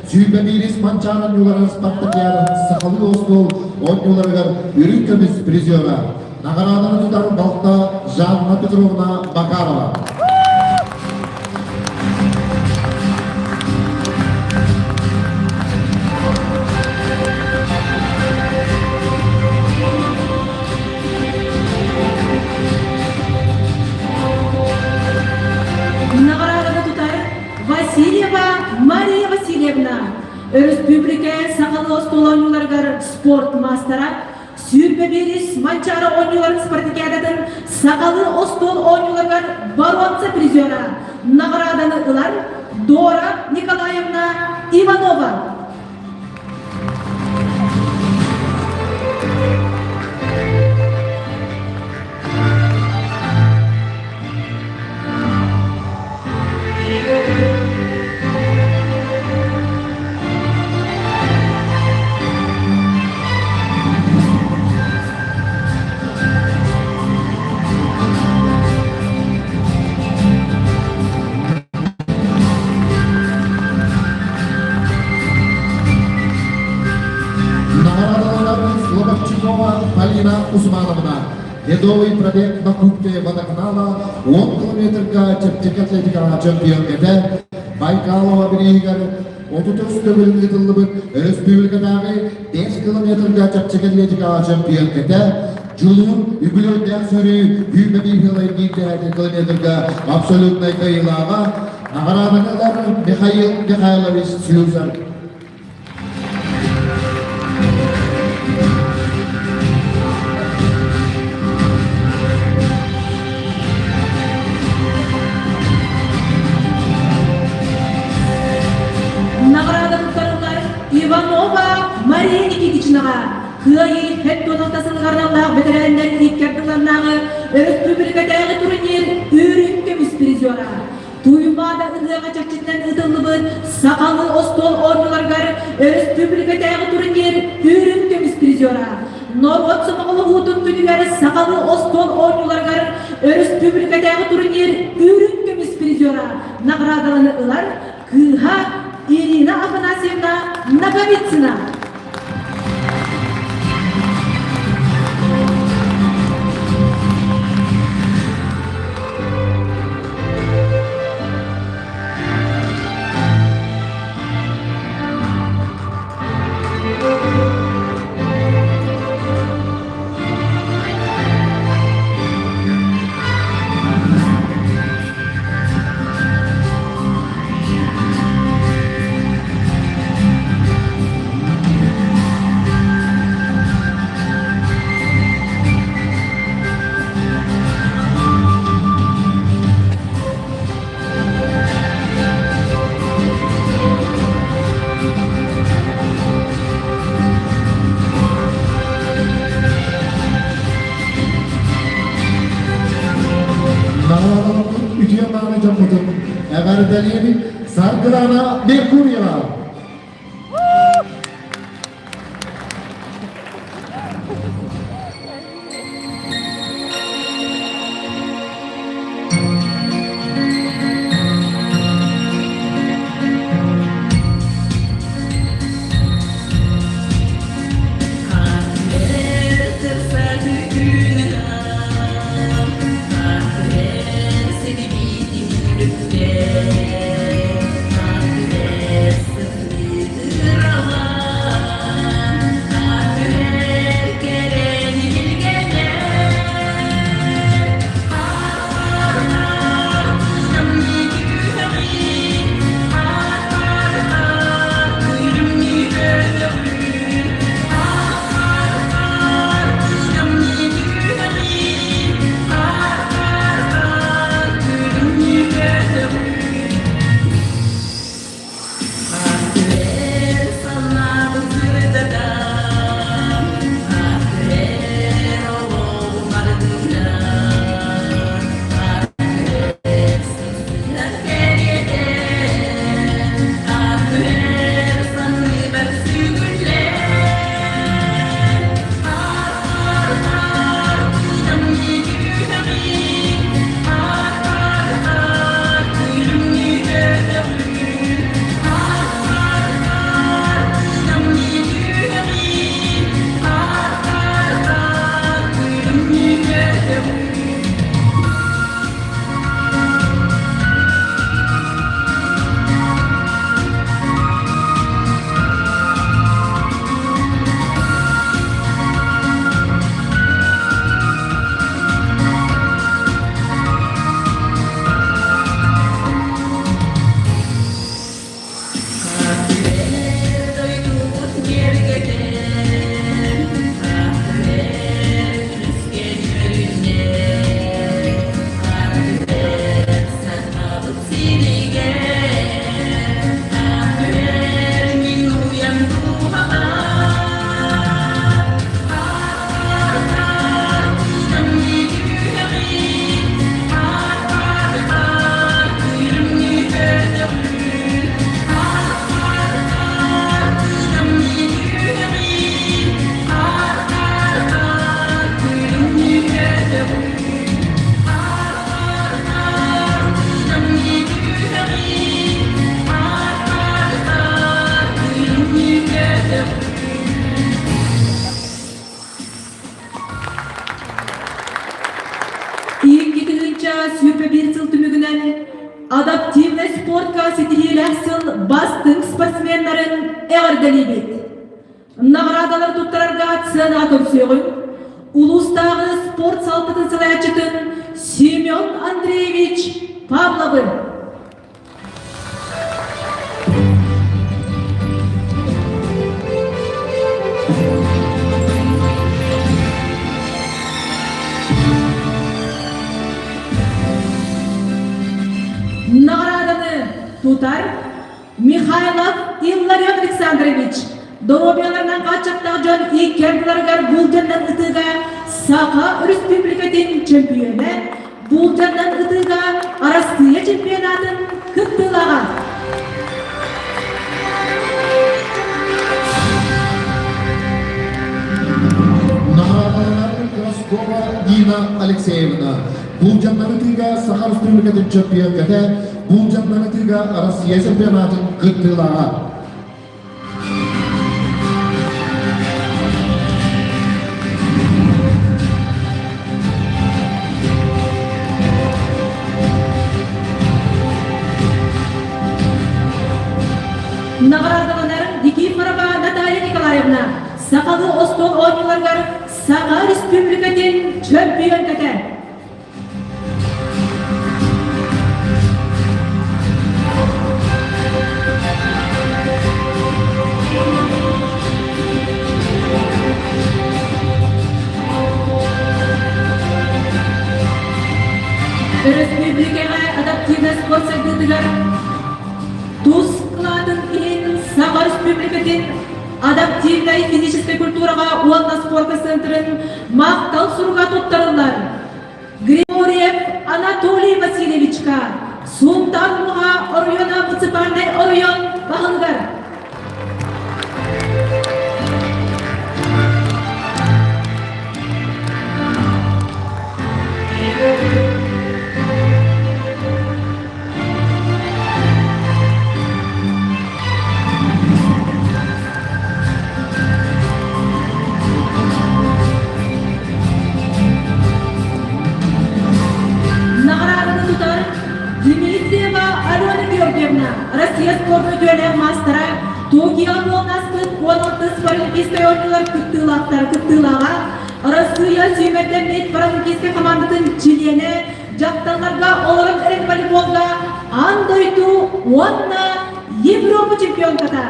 21 Манчаары оонньууларын спартакиадатын сахалыы остуол оонньууларыгар үрүҥ көмүс призера, наҕарааданы тутар балта Жанна Петровна Макарова. Наҕарааданы тутар Васильева Мария Васильевна, Өрөспүүбүлүкэ сахалыы остуол оонньууларыгар спорт маастара, 21 Манчаары оонньууларын спартакиадатын сахалыы остуол оонньууларыгар боруонса призера наҕарааданы ылар Дора Николаевна Иванова. Наҕараадаланар Слободчикова Полина Усмановна Ледовый пробег на Кубке водоканала 10 километрга чэпчэки атлетикаҕа чемпион этэ. Байкалова бирииһигэр 33 төгүл ыытыллыбыт өрөспүүбүлүкэтээҕи 5 километрга чэпчэки атлетикаҕа чемпион этэ. Дьулуур үбүлүөйдээх сүүрүү 21 сылай биирдэһэ километрга абсолютнай кыайыылааҕа наҕарааданы ылар Михаил Михайлович Слюсарь. Наҕараада туттарыллар Иванова Мария Никитичнаҕа Кыайыы 76 сылыгар аналлаах бэтэрээннэр икки ардыларынааҕы өрөспүүбүлүкэтээҕи турнир үрүҥ көмүс призера. Туймаада ыһыаҕа чэрчитинэн ыытыллыбыт сахалыы остуол оонньууларыгар өрөспүүбүлүкэтээҕи турнир үрүҥ көмүс призера. Норуот сомоҕолоһуутун күнүгэр сахалыы остуол оонньууларыгар өрөспүүбүлүкэтээҕи турнир үрүҥ көмүс призера наҕараадаланы ылар кыыһа Ирина Афанасьевна Ноговицына. Наҕараадаламмыт үтүө мааны дьоммутун эҕэрдэлиибит Саргылана Меркурьева. 21 сыл түмүгүнэн адаптивнай спортка ситиһиилээх сыл бастыҥ спортсменнарын эҕэрдэлиибит. Наҕараадалары туттарарга сыанаҕа көрсүөҕүҥ. Улуустааҕы спорт салалтатын салайааччытын Семен Андреевич Павловы. Наҕарааданы тутар Михайлов Илларион Александрович доруобуйаларынан хааччахтаах дьон икки ардыларыгар буулдьаннан ытыыга Саха Өрөспүүбүлүкэтин чөмпүйүөнэ, буулдьаннан ытыыга Арассыыйа чемпионатын кыттыылааҕа. Наҕараадаланар Краскова Нина Алексеевна буулдьаннан ытыыга Саха Республикатын чөмпүйүөккэтэ, буулдьаннан ытыыга Россия чемпионатын кыттыылааҕа. Наҕараадаланар Никифорова Наталья Николаевна сахалыы остуол оонньууларыгар Саха Республикатын чөмпүйүөнкэтэ. Өрөспүүбүлүкэҕэ адаптивнай спорт сайдыытыгар тус кылаатын иһин Саха Республикатын адаптивнай физическэй культураҕа уонна спорка центрын махтал суруга туттарыллар. Григорьев Анатолий Васильевичка Сунтаар улууһа оройуона муниципальнай оройуон баһылыгар. Наҕарааданы тутар Дмитриева Алена Георгиевна, Россия спорт үтүөлээх маастара, Токио буолнаспыт 16 паралимпийскай оонньуулар кыттыылаахтара кыттыылааҕа, Россия сүүмэрдэммит паралимпийскай хамаандатын чилиэнэ, дьахталларга олорон эрэн волейболга аан дойду уонна Европа чемпионката.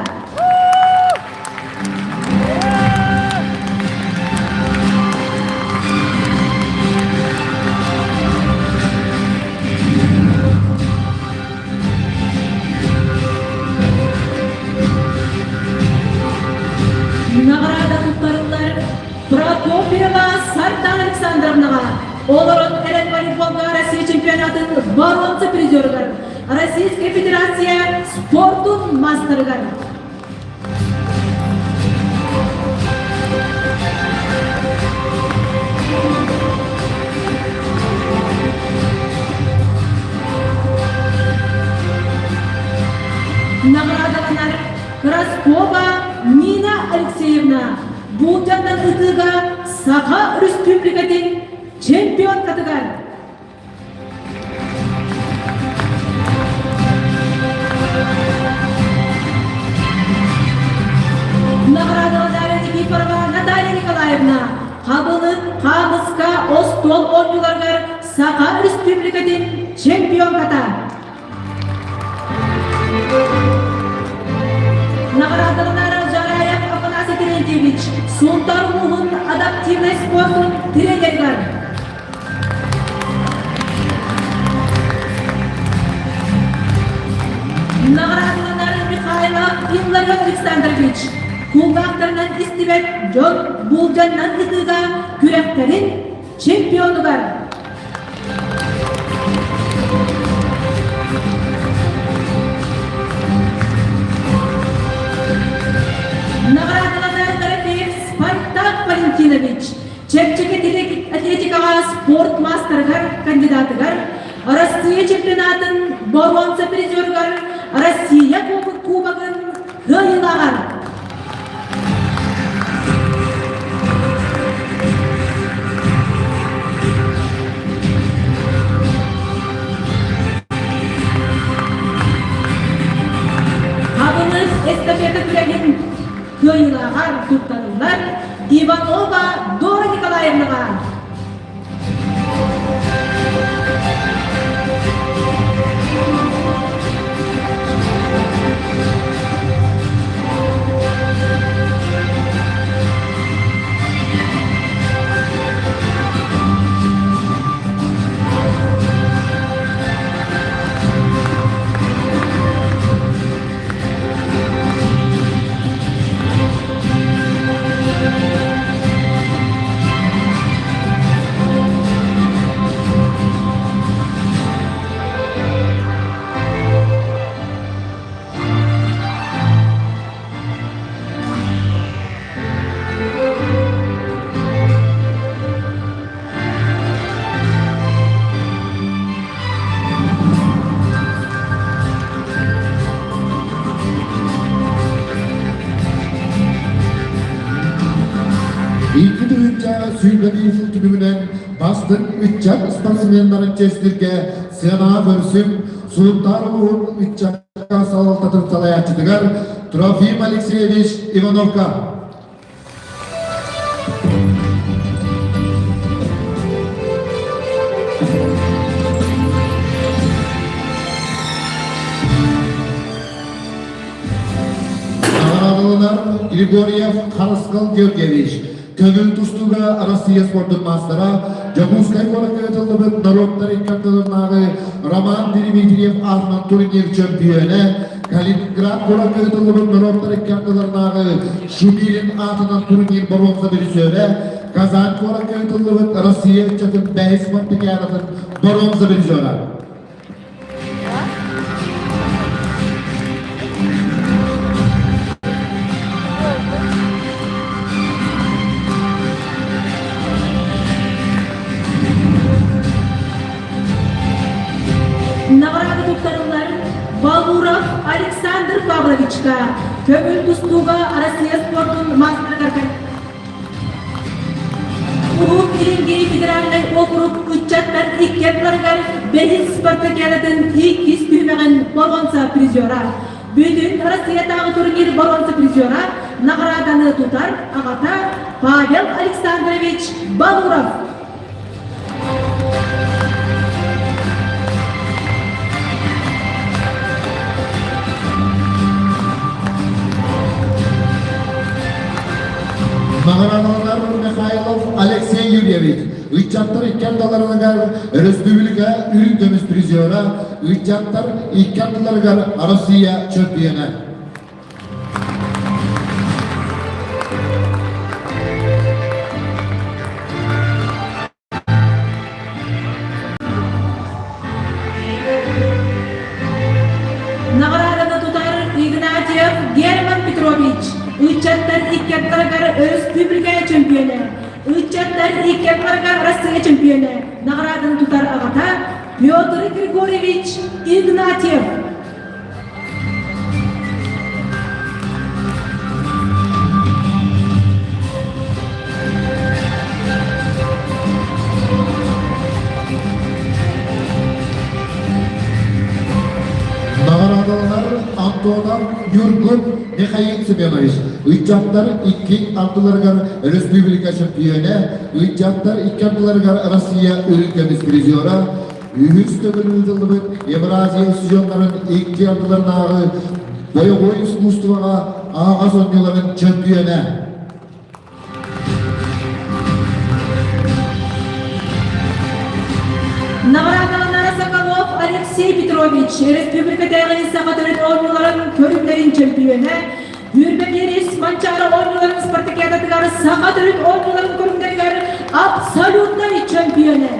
Наҕараада туттарыллар Прокопьева Сардана Александровнаҕа олорон эрэн волейболга Россия чемпионатын боруонса призерыгар Российская Федерация спордун мастерыгар. Наҕараадаланар Краскова Нина Алексеевна буулдьаннан ытыыга Саха Республикатын чемпионкатыгар Наҕараадаланара Никифорова Наталья Николаевна хабылык, хаамыска, остуол оонньууларыгар Саха Республикатын чемпионката. Наҕараадаланара Жараев Афанасий Терентьевич Сунтар улууһун адаптивнай спордун тренеригэр. Наҕараадаланар Михайлов Илларион Александрович кулгаахтарынан истибэт дьон буулдьаннан ытыыга күрэхтэрин чемпионугар. Наҕараадаланар Дорофеев Спартак Валентинович чэпчэки атлетикаҕа спорт маастарыгар кандидатыгар, Россия чемпионатын боруонса призерыгар, Россия кубогын кыайыылааҕар. Иванова Дора Николаевнаҕа. 2021 сыл түмүгүнэн бастыҥ ыччат спортсменнарын чэстиргэ сыанаҕа көрсүм Сунтаар улууһун ыччакка салалтатын салайааччытыгар Трофим Алексеевич Ивановка. Наҕараадаланар Григорьев Харысхал Георгиевич, көҥүл тустууга Россия спордун маастара, Дьокуускай куоракка ыытыллыбыт норуоттар икки ардыларынааҕы Роман Дмитриев аатынан турнир чөмпүйүөнэ, Калининград куоракка ыытыллыбыт норуоттар икки ардыларынааҕы Шумилин аатынан турнир боруонса призерэ, Казань куоракка ыытыллыбыт Россия ыччатын бэһис спартакиадатын боруонса призера. Наҕараада туттарыллар Балуров Александр Павловичка көҥүл тустууга Россия спордун маастарыгар Уһук Илиҥҥи федеральнай уокурук ыччаттар икки ардыларыгар бэһис спартакиадатын иккис түһүмэҕин боруонса призера. Бүтүн Россиятааҕы турнир боруонса призера наҕарааданы тутар аҕата Павел Александрович Балуров. Наҕараадаланар Михайлов Алексей Юрьевич, ыччаттар икки ардыларыгар өрөспүүбүлүкэ үрүҥ көмүс призера, ыччаттар икки ардыларыгар Россия чөмпүйүөнэ. Наҕарааданы тутар Игнатьев Герман Петрович, ыччаттар икки ардыларыгар өрөспүүбүлүкэ чөмпүйүөнэ, ыччаттар икки ардыларыгар Россия чөмпүйүөнэ, наҕарааданы тутар аҕата Петр Григорьевич Игнатьев. Наҕараадаланар Антонов Ньургун Михаил Семенович, ыччаттар икки ардыларыгар өрөспүүбүлүкэ чөмпүйүөнэ, ыччаттар икки ардыларыгар Россия үрүҥ көмүс призера, Үһүс төгүл ыытыллыбыт Евразия сезоннарын икки ардыларынааҕы бойобуой искусствоҕа аһаҕас оонньууларын чөмпүйүөнэ. Наҕараадаланара Соколов Алексей Петрович, республикатааҕы саха төрүт оонньууларын көрүҥнэрин чөмпүйүөнэ, Бүрбэ Биэрис Манчаары оонньууларын спартакиадатыгар саха төрүт оонньууларын көрүҥнэригэр абсолютнай чөмпүйүөнэ.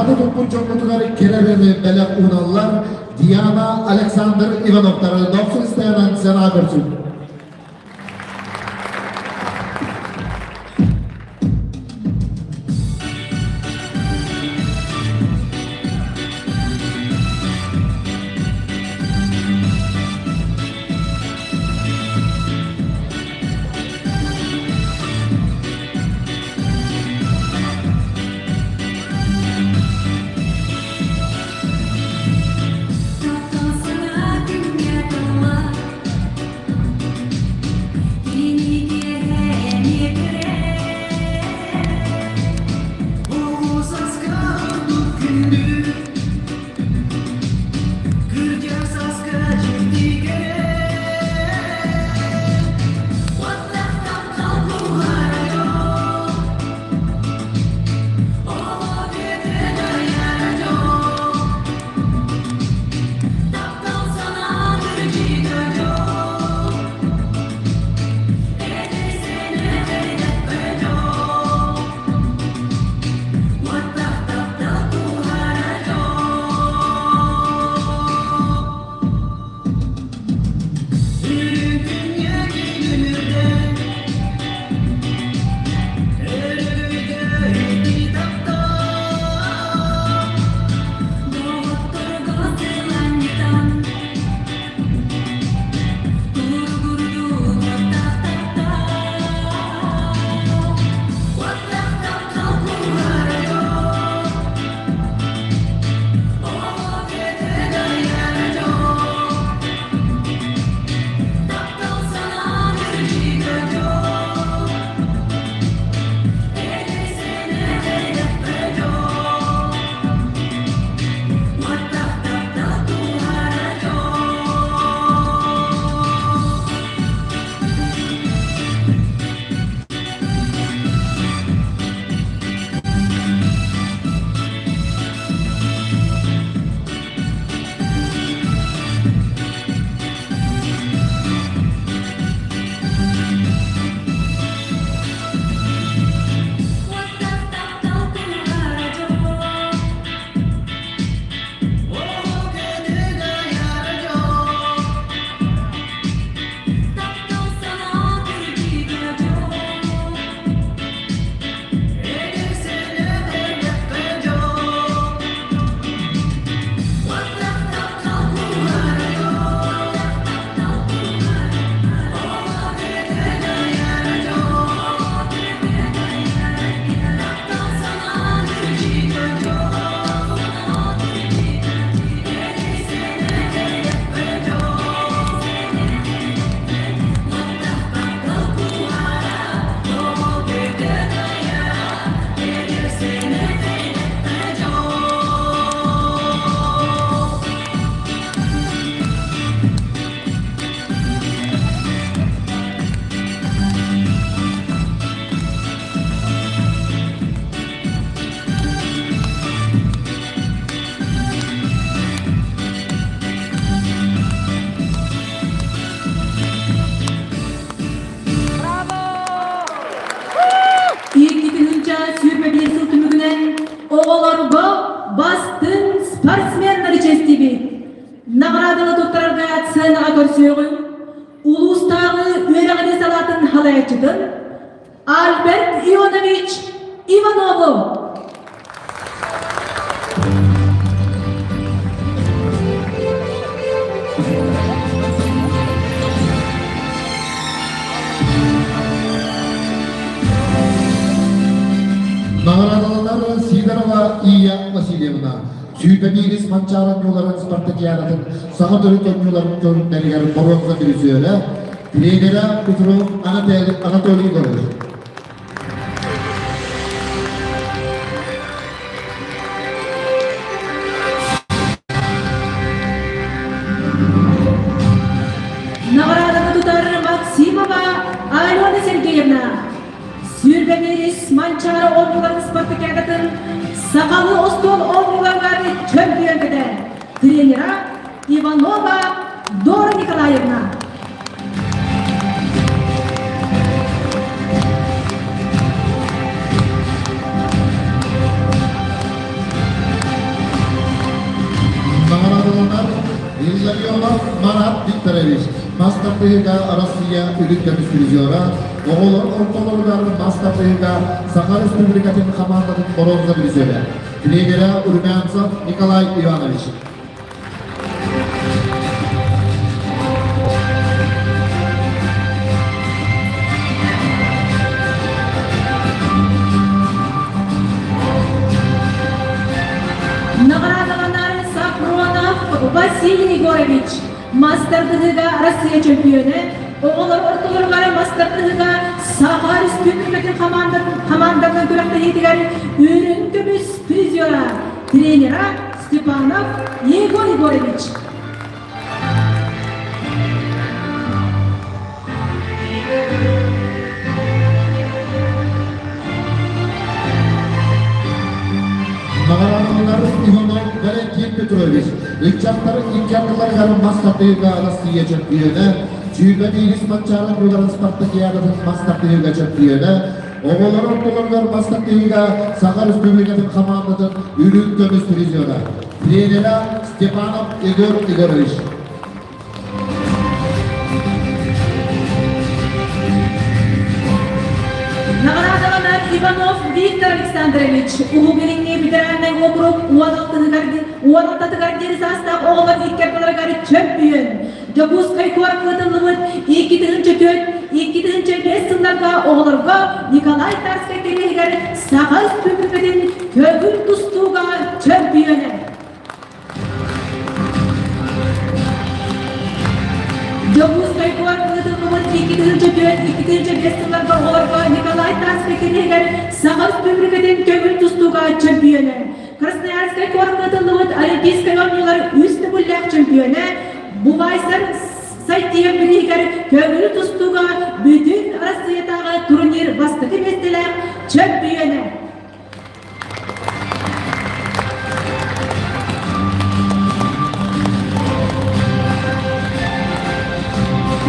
Наҕараада туппут дьоммутугар кэрэ бэлэх ууналлар Диана Александр Ивановтары дохсун истээнэн сана көрсүн. 2021 сыл түмүгүнэн оҕолорго бастыҥ спортсменнары чэстибит. Наҕарааданы туттарарга сценаҕа көрсүөҕүҥ улуустааҕы үөрэҕирии салаатын салайааччытын Альберт Ионович Иванову. Наҕараадаланар Сидорова Ия Васильевна Сүүтэмиирис Манчаары оонньууларын спартакиадатын саҥа төрүт оонньууларын көрүҥнэригэр боруонса бүрүсүөлэ, тренерэ Петров Анатолий Егорович. Наҕарааданы тутар Максимова Алена Сергеевна Сүүрбэмиирис Манчаары оонньууларын спартакиадатын сахалыы остуол оонньууларыгар чөмпүйүөнкэтэ тренера Иванова Дора Николаевна. Александрович, мас тардыһыыга Россия үрүт көмүс призера, оҕолор ортолоругар мас тардыһыыга Саха Республикатын хамаандатын боруонса призера, тренерэ Румянцев Николай Иванович. Наҕараадаланар Сафронов Василий Егорович, мастардыһыыга Россия чөмпүйүөнэ, оҕолор ортолоругар мастардыһыыга Саха Республикатын хамаандатын күрэхтэһиитигэр үрүҥ көмүс призера, тренера Степанов Егор Егорович. Наҕараадалар Иванов Валентин Петрович, ыччаттар икки ардыларыгар мас тардыһыыга Россия чөмпүйүөнэ, сүүрбэ биирис Манчаары буоларын спартакиадатын мас тардыһыыга чөмпүйүөнэ, оҕолор ортолоругар мас тардыһыыга Саха Республикатын хамаандатын үрүҥ көмүс призера, тренера Степанов Егор Егорович. Наҕараадаланар Иванов Виктор Александрович, Уһук Илиҥҥи федеральнай уокурук 16-тыгар диэри саастаах оҕолор икки ардыларыгар чөмпүйүөн. Дьокуускай куоракка ыытыллыбыт 2004-2005 сылларга оҕолорго Николай Тарскай кэриэһигэр Саха Республикатын көҥүл тустууга чөмпүйүөнэ. Дьокуускай куорат ыытыллыбыт 2004-2005 сылларга оҕолорго Николай Тарскай кэриэһигэр Саха Республикатын көҥүл тустууга чөмпүйүөнэ, Красноярскай куорат ыытыллыбыт Олимпийскай оонньуулар үс төгүллээх чөмпүйүөнэ, Бувайсар Сайтиев бирииһигэр көҥүл тустууга бүтүн Арассыыйатааҕы турнир бастакы миэстэлээх чөмпүйүөнэ.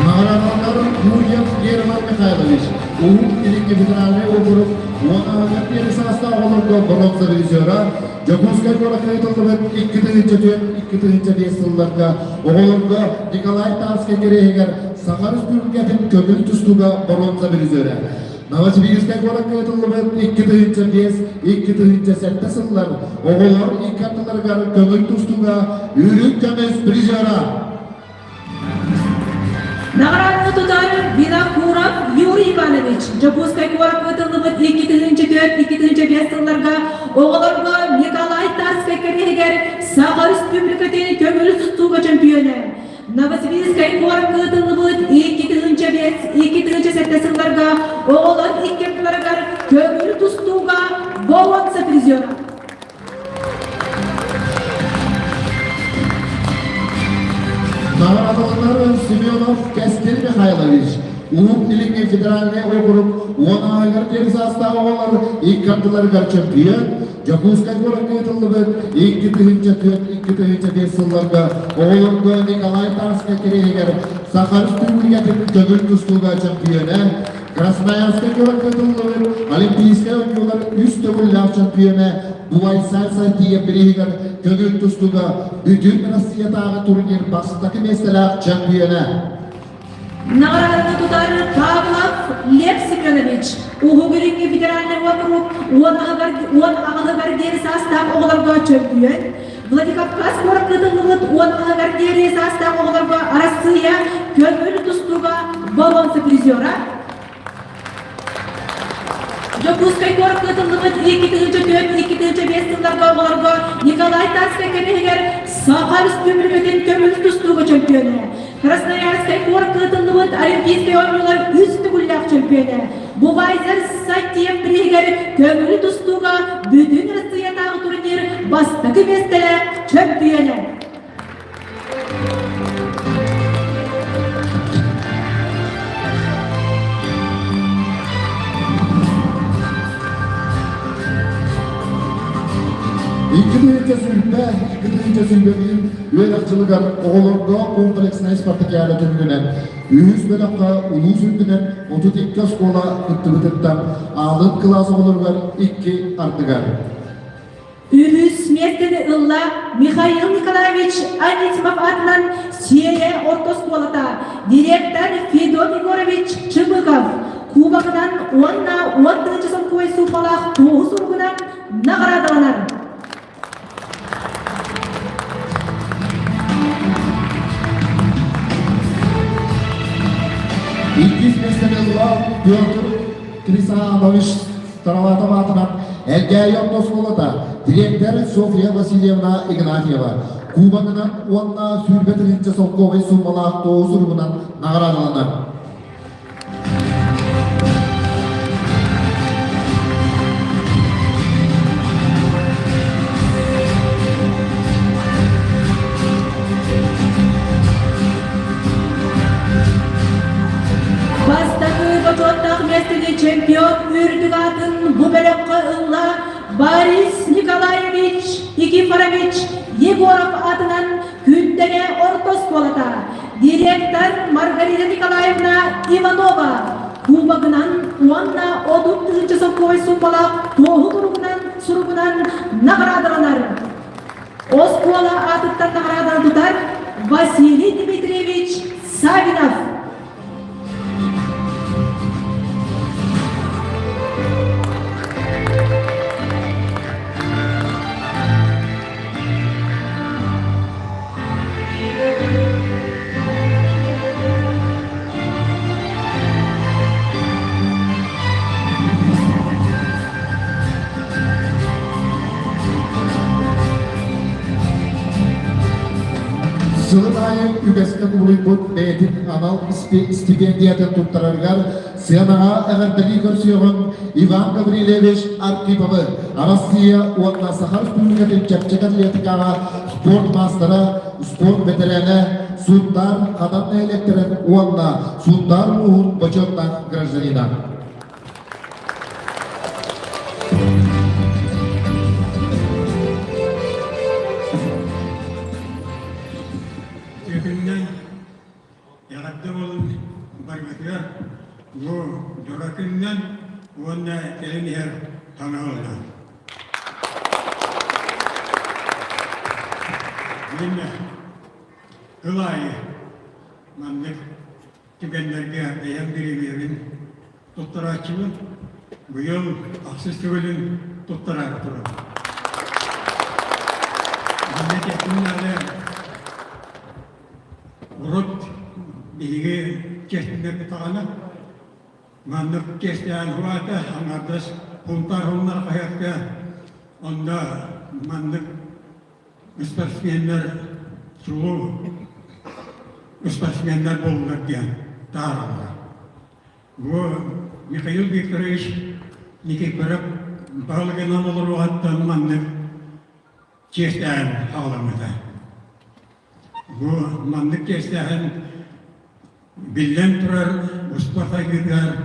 Наҕараадаланар Гурьев Герман Михайлович, Уһук Илиҥҥи федеральнай уокурук уонна диэри саастаах оҕолорго боруонса режиссера, Дьокуускай куоракка ыытыллыбыт 2004-2005 сылларга оҕолорго Николай Тарскай кэриэһигэр Саха Республикатын көҥүл тустууга боруонса призера. Новосибирскай куоракка ыытыллыбыт 2005 2007 сыллар оҕолор икки ардыларыгар көҥүл тустууга үрүҥ көмүс призера. Наҕарааданы тутар Винокуров Юрий Иванович Дьокуускай куоракка ыытыллыбыт 2004-2005 сылларга оҕолорго Николай Тарскай кэриэһигэр Саха Республикатын көҥүл тустууга чөмпүйүөнэ. Новосибирскай куоракка ыытыллыбыт 2005-2007 сылларга оҕолор икки ардыларыгар көҥүл тустууга боруонса призера. Наҕараадаланар Семенов Кэскил Михайлович, Уһук Илиҥҥи федеральнай уокурук уон ааһыгар диэри саастаах оҕолор икки ардыларыгар чөмпүйүөн, Дьокуускай куоракка ыытыллыбыт 2004-2005 сылларга оҕолорго Николай Тарскай кэриэһигэр Саха Республикатын көҥүл тустууга чөмпүйүөнэ, Красноярскай куоракка ыытыллыбыт Олимпийскай оонньуулар үс төгүллээх чөмпүйүөнэ Бувайсар Сайтиев бирииһигэр көҥүл тустууга бүтүн Россиятааҕы турнир бастакы миэстэлээх чөмпүйүөнэ. Наҕарааданы тутар Павлов Лев Семенович, Уһук Илиҥҥи федеральнай уокурук 10 аҕыһыгар диэри саастаах оҕолорго чөмпүйүөн, Владикавказ куоракка ыытыллыбыт 10 аҕыһыгар диэри саастаах оҕолорго Арассыыйа көҥүл тустууга боруонса призера, Дьокуускай куоракка ыытыллыбыт 2004-2005 сылларга оҕолорго Николай Тарскай кэриэһигэр Саха Республикатын көҥүл тустууга чөмпүйүөнэ, Красноярскай куоракка ыытыллыбыт Олимпийскай оонньуулар үс төгүллээх чөмпүйүөнэ, Бувайсар Сайтиев бирииһигэр көҥүл тустууга бүтүн Россиятааҕы турнир бастакы миэстэлээх чөмпүйүөнэ. 2020, 2021 үөрэх дьылыгар оҕолорго комплекснай спартакиада түмүгүнэн үһүс бөлөххө улуус үрдүнэн 32 оскуола кыттыбытыттан аалын кылаас оҕолоругар икки ардыгар. Үһүс миэстэни ылла Михаил Николаевич Анисимов аатынан Сиэйэ орто оскуолата, директор Федот Егорович Чыбыков кубогынан уонна 10 солкуобай суумалаах туоһу суругунан наҕараадаланар. Иккис миэстэни ылла Петр Крисанович Староватов аатынан Элгээйи орто оскуолата, дириэктэр Софья Васильевна Игнатьева кубогынан уонна 20 тыһыынча солкуобай суумалаах туоһу суругунан наҕараадаланар. Бастакы бочуоттаах миэстэни чемпион үрдүк аатын бу бөлөххө ылла Борис Николаевич Никифорович Егоров аатынан Күндэҥэ орто оскуолата, директор Маргарита Николаевна Иванова кубогынан уонна 30 тыһыынча солкуобай суумалаах туоһу туругунан суругунан наҕараадаланар. Оскуола аатыттан наҕарааданы тутар Василий Дмитриевич Савинов. Сылын аайы үгэскэ кубулуйбут бэйэтин анал стипендиятын туттарарыгар сыанаҕа эҕэрдэлии көрсүөҕүҥ Иван Гаврильевич Архиповы, Арассыыйа уонна Саха Республикатын чэпчэки атлетикаҕа спорт маастара, спорт бэтэрээнэ, Сунтаар Хадан нэһилиэктэрин уонна Сунтаар улууһун бочуоттаах гражданина. Үтүөкүннэн эҕэрдэ буолун барыгытыгар бу дьоро күнүнэн уонна кэлин иһэр таҥа ылынан. Мин ыл аайы маннык түгэннэргэ бэйэм бириэмийэбин туттарааччыбын. Быйыл ахсыс төгүлүн туттараары турабын. Манна этиэхпин наада, урут биһиги чиэстэнэрбит даҕаны маннык чиэстээн уһаата, аҥаардас Сунтаар уһуннар хаһыакка онно маннык спортсменнар чулуу спортсменнар буоллулар диэн таһаараллара. Бу Михаил Викторович Никифоров баһылыгынан олоруоҕуттан маннык чиэстээһин хаҕаламмыта. Бу маннык чиэстээһин биллэн турар успуорт айгыытыгар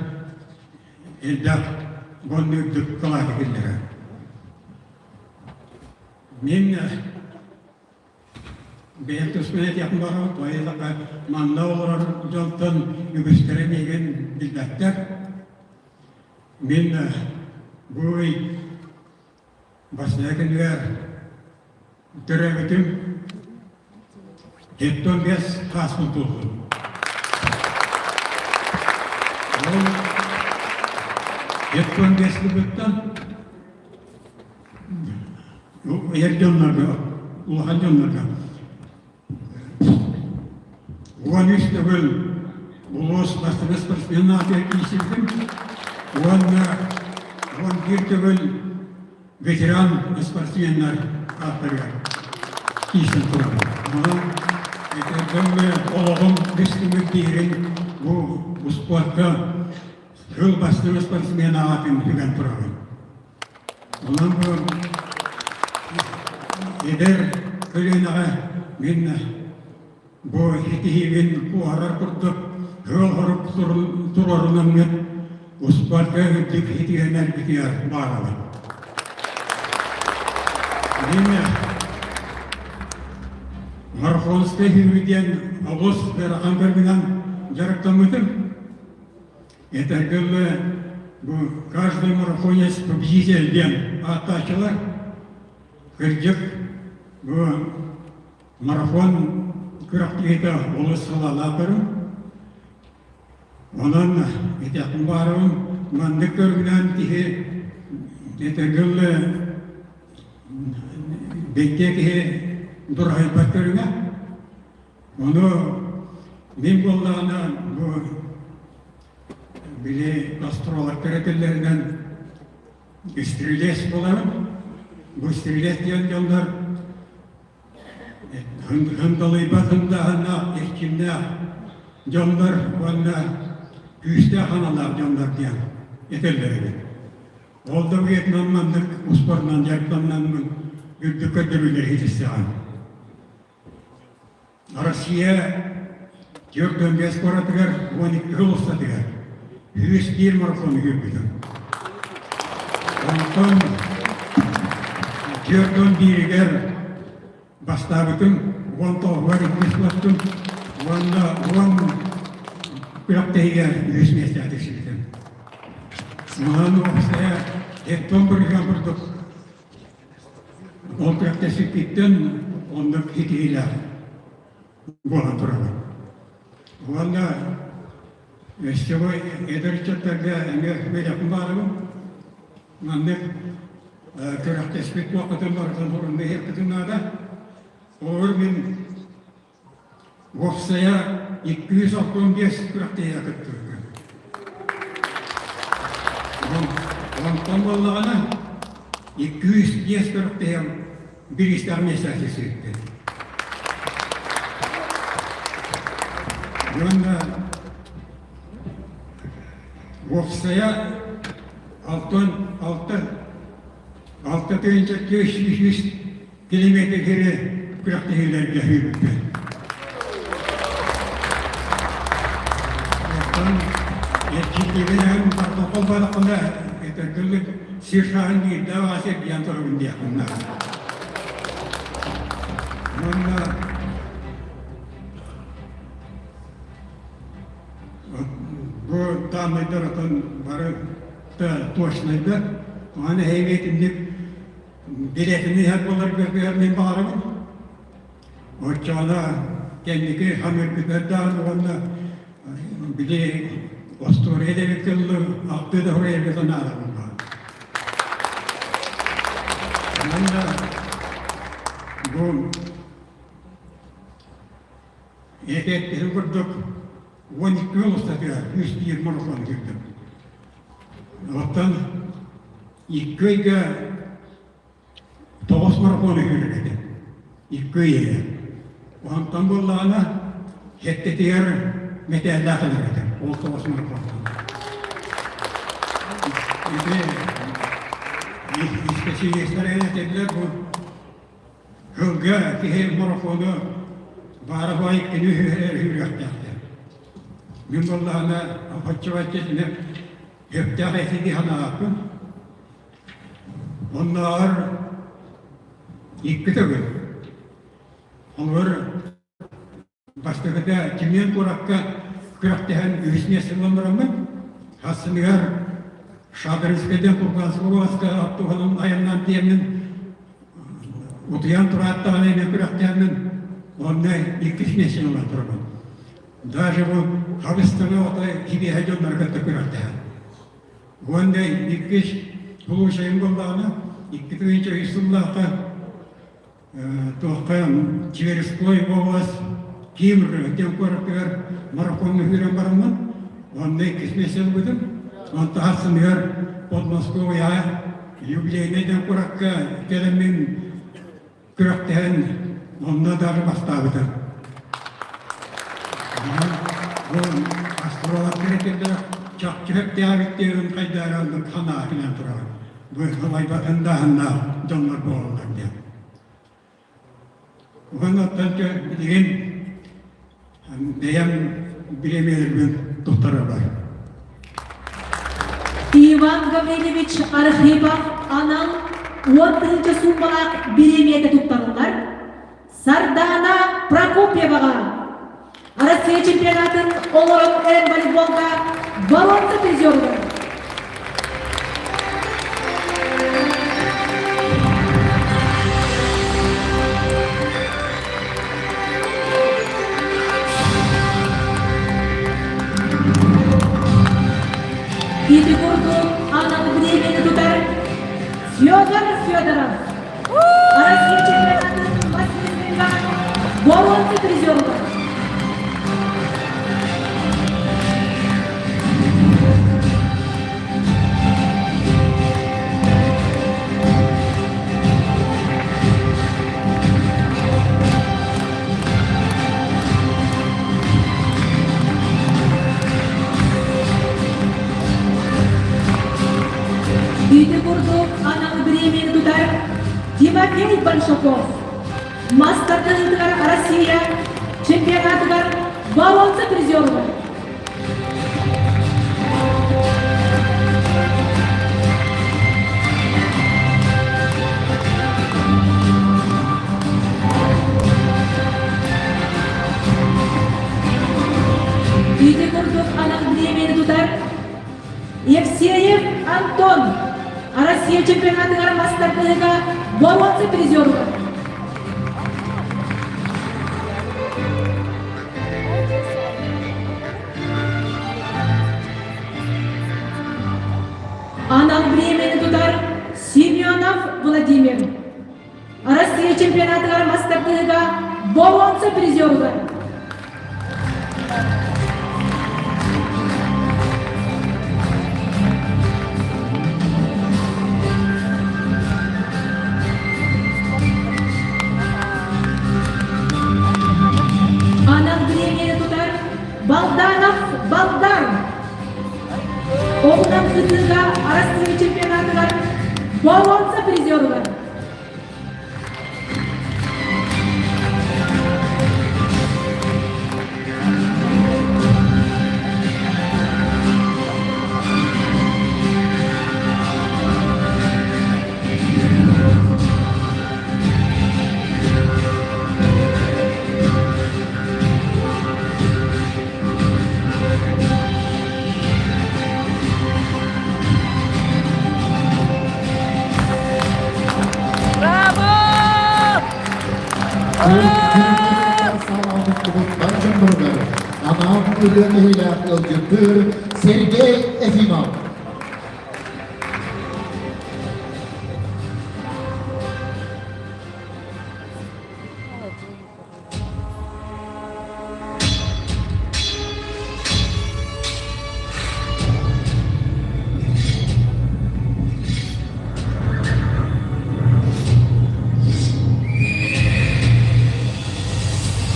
элбэх уонна үрдүк кылааты киллэрэр. Мин бэйэм туспун этиэхпин баҕарабын, тоҕо манна олорор дьонтон үгүстэрэ миигин билбэттэр. Мин бу ый бастакы күнүгэр төрөөбүтүм, 75 сааспын туоллум. Ол 75 сылбыттан Эр дьоннорго, улахан дьоннорго 13 төгүл улуус бастакы спортсмен аатыгар киирсибитим уонна 11 төгүл ветеран спортсменнар ааттарыгар киирсэн турабын. Онон этэрбэҥҥэ олоҕум бистимик биирин бу успуортка сыл бастыҥ спортсмен аатын сүгэн турабын. Онон бу эдэр көлүөнэҕэ мин бу ситиһиибин куоһарар курдук ыал-хорук туруорунаммыт успуорка үрдүк ситиһэнэрбитигэр баарабын. Мин марафонскай сүүрүү диэн олус ыарахан көрүҥүнэн дьарыктаммытым. Этэргэ дылы, бу каждый марафонец победитель диэн ааттааччылар. Кырдьык, бу марафон күрэхтэһиитэ олус сылаалаах көрүҥ. Онон этиэхпин баарым, маннык көрүҥнээн киһи этэргэ бэйдиэ киһи дураһыйбат көрүҥэ. Ону мин буоллаҕына бу били астрологтар этэллэринэн стрелец буоларым. Бу стрелец диэн дьоннор хындалыйбат хындааһыннаах, эрчимнээх дьоннор уонна күүстээх аналлаах дьоннор диэн этэллэр эбит. Ол да Вьетнам маннык успуордунан дьарыктаннаммын үрдүк көрдөрүүлэри ситистэҕим. Россия 45 куоратыгар 12 сыл устатыгар 101 марафону күүрбүтүм. Онтон 41-игэр бастаабытым, 19-угар иккис буолтум уонна уон күрэхтэһиигэ үһүс миэстэҕэ тиксибитим. Маһан уопсайа Эттон бырыһыан курдук Ол күрэхтэспиппиттэн оннук ситиһиилээх буолан турабын. Уонна өссө бу эдэр ыччаттарга эмиэ үөрэхпин баарыбын. Маннык күрэхтэспит туоххутун барытын хурунна иһиэхпитин наада. Олор мин Уопсайа 265 күрэхтэһиигэ кыттыбыппын. Онтон буоллаҕына 205 күрэхтэһиэм бириистээх миэстэҕэ тиксибиппин. Уонна уопсайа алтан алта 6403 километр күрэхтэһиилэргэ сүүрбүппүт. Оттон эрчиллибинэн протокол барахына этэргилик сир саһан биирдэ аҕас эргийэн турабын диэхпин наада. Уонна бу дааннайдар отон бары точнайдар. Аны эһиги итинник Билэтини иһэр буоларгар мин баҕарабын. Оччоҕуна кэнники хамыыргытыгар даҕаны уонна били остуоруйа диэбит тыллы ахтыы да суруйарга санаатаҕым баар. Уонна бу этиэттиһин курдук 12 жыл устатыгар үс биир марафон киирдим. Оттон Икки ыйга тоҕус марафон үһүрэр этэ. Икки ый иһэ. Онтон буоллаҕына сэттэтигэр мэтээллээх ылар этэ. Ол тоҕус марафонтан. Ити испэсийиэстэр этэллэр бу сылга киһи марафону баара баай иккини үһү үһүрүөхтээхтэр. Мин буоллаҕына оччо-бачча итини Сөптөөх этиини санаабаппын. Оннооҕор икки төгүл. Холобур, бастакыта Тюмень куоракка күрэхтэһэн үһүс миэстэ ылан бараммын, сарсыныгар Шадринскайдан Курганскай уобаласка автобуһунан айаннаан тиийэммин, утуйан тураат даҕаны эмиэ күрэхтэһэммин, онно иккис миэстэни ылан турабын. Даже бу хабыстаны ото кибиэһэ дьоннору кытта күрэхтэһэр. Уонна иккис случайым буоллаҕына, 2003 сыллаахха туохха Тверской область Кимр диэн куоратыгар марафоҥҥа сүүрэн бараммын, онно иккис миэстэ ылбытым. Онтон сарсыныгар Подмосковьеҕа юбилейнай диэн куоракка кэлэммин күрэхтэһэн онно даҕаны бастаабыта. Бу астрологтар этэллэр чахчы сөптөөбүт диэн хайдаараллар санаа кэлэн турар. Бу халайбатын даһаннаах дьоннор буолаллар диэн. Уонна оттон билигин бэйэм бириэмийэлэрбин туттарарбар. Иван Гаврильевич Архипов анал 10 тыһыынча сууммалаах бириэмийэтэ туттарыллар. Сардаана Прокопьеваҕа Россия чемпионатын олорон эрэн волейболга боруонса призеругар. Федор Федоров. Россия чемпионатын бас боруонса призерулар. Ити курдук анал бириэмийэни тутар Тимофей Большаков мас тардыһыытыгар Россия чемпионатыгар боруонса призеругар. Ити курдук анал бириэмийэни тутар Евсеев Антон Россия чемпионатыгар мас тардыһыыга боруонса призеругар. Анал бириэмэни тутар Семенов Владимир. Россия чемпионатыгар мас тардыһыыга боруонса призеругар. Анал бириэмийэни тутар Балданов Балдан. Оҕунан ытыыга Арассыыйа чемпионатыгар боруонса призеругар. Браво! Анаан ырыа киһилээх ыалдьыттыыр Сергей Ефимов.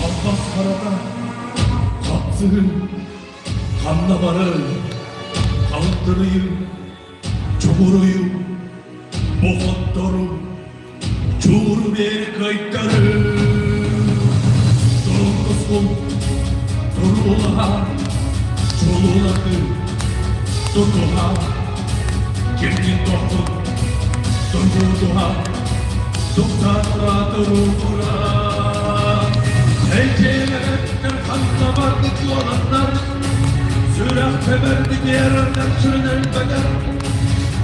Албас харата, хапсыһын, ханна барар, халтырыйым, чугуруйум, бохотторум, Чууру бээр кыайтарым, Турун туруулаһа, чулуулаты тутуһа, кимнин тохтун, тургутуһа, туктатыра туругура. Эйкээлэрэттэр ханна бардык уоланнар, сүрэх тэбэрдик эрэрдэр сүрүн элбэтэр,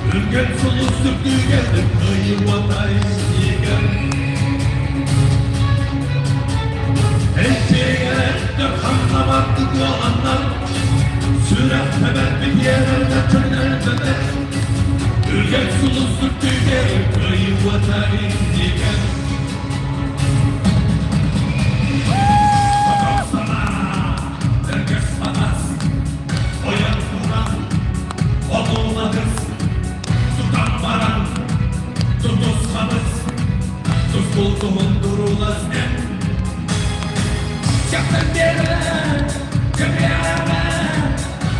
Үргэн сулус үрдүгэр кыайыуатай сиэгэр. Эйкэйэрдэр ханна бардык уоланнар, сүрэх тэбэр битиэрэллэр чөрнөлбөтөр. Үргэн сулус үрдүгэр кыайыуатай сиэгэр. Сатапсана, өргөс манас, ойон туран, Одуулатыс, тутан баран, тутусхабыс, тускул туһун туруулас эн. Чахтан биэрэ, көбүөрэ,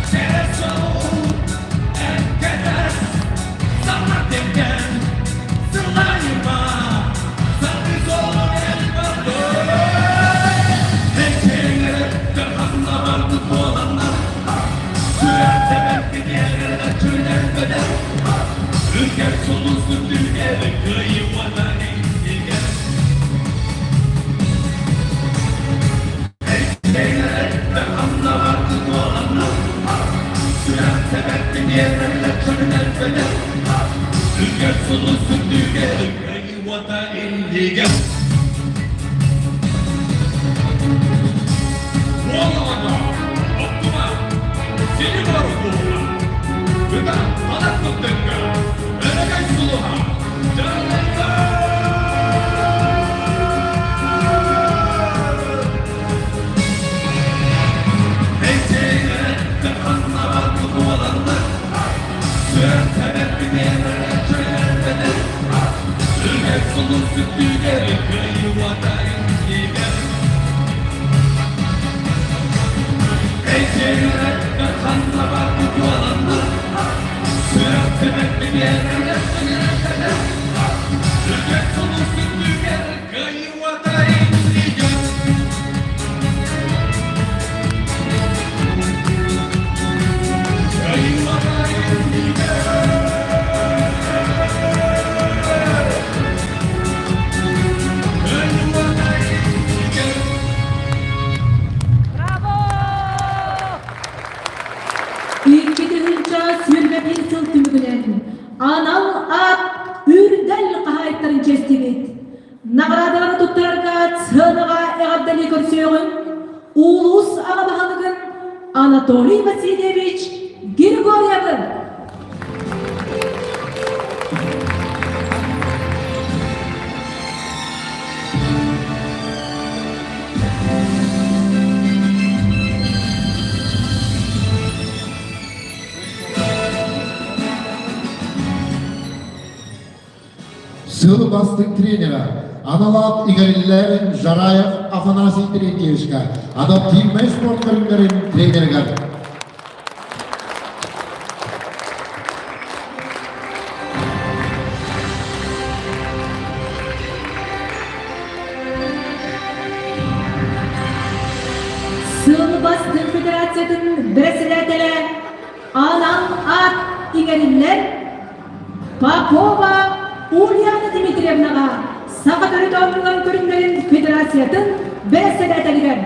сэрэ солуу, эккэтэс, сана тиргэн, сылайыма, саны солун элбэхтэр. Эчэҥэрэ ханна бардык буоланнар, Үргэр сулус үрдүгэр кыайыыта иннигэр Үргэр сулус үрдүгэр кыайыыта иннигэр Уоллаҕына, оттума, сини барутууга, ыта манат көттөккө, өрөгөй сулуһа. Браво! 2021 сыл түмүгүнэн анал аат үрдэл хаһаайыттарын чэстибит. Наҕараадалары туттарарга сыанаҕа эҕэрдэлии көрсүөҕүҥ улуус аҕа баһылыгын Анатолий Васильевич Григорьевы. Сыл бастыҥ тренера аналаах Игориллерин Жараев Афанасий Терентьевичка адаптивнай спорт көрүҥнэрин тренеригэр. Сыл бастыҥ федерациятын бэрэссэдээтэлэ анал аат иҥэриллэр Попова Ульяна Дмитриевнаҕа Саха төрүт оонньууларын көрүҥнэрин федерациятын бэрэссэдээтэлигэр.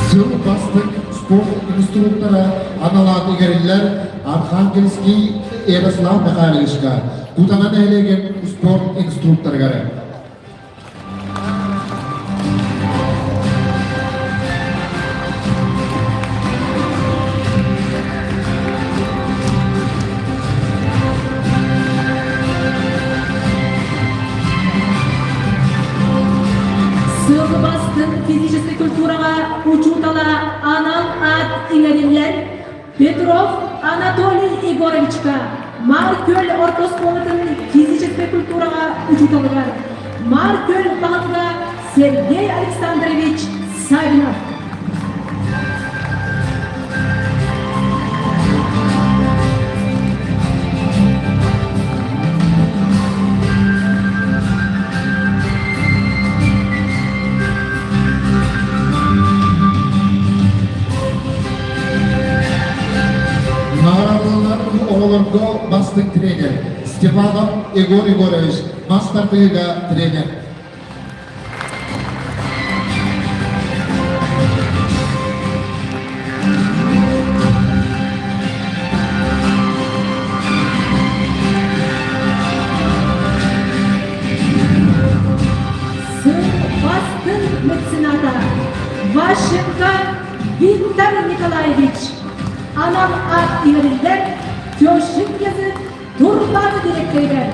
Сыл бастыҥ спорт инструктора анал аат иҥэриллэр Архангельский Ярослав Михайловичка, Кутана нэһилиэгин спорт инструкторыгар. Сыл бастыҥ физическэй культураҕа учуутала анал аат иҥэриллэн Петров Анатолий Егоровичка Маар Күөл орто оскуолатын физическэй культураҕа учууталыгар Маар Күөл баһылыга Сергей Александрович Савинов. Наҕараадаланар оҕолорго бастыҥ тренер Степанов Егор Егорович, мас тардыһыыга тренер. Сыл бастыҥ мецената Ващенко Виктор Николаевич анал аат иҥэриллэр Тещин язык турбааны дириэктэригэр.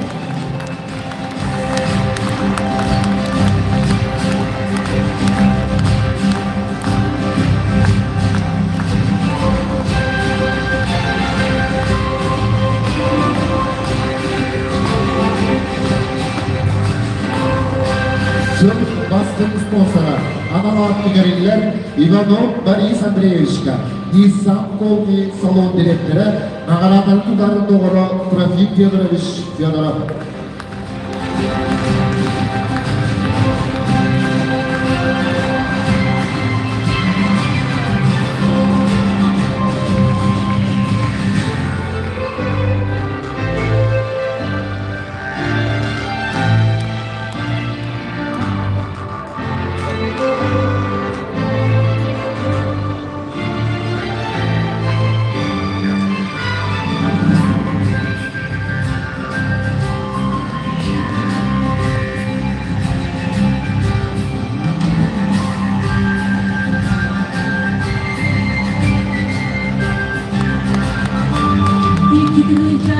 Сыл бастыҥ спонсора анал аат иҥэриллэр Иванов Борис Андреевичка, Nissan Колми салон дириэктэрэ, наҕарааданы тутарын доҕоро Трофим Федорович Федоров.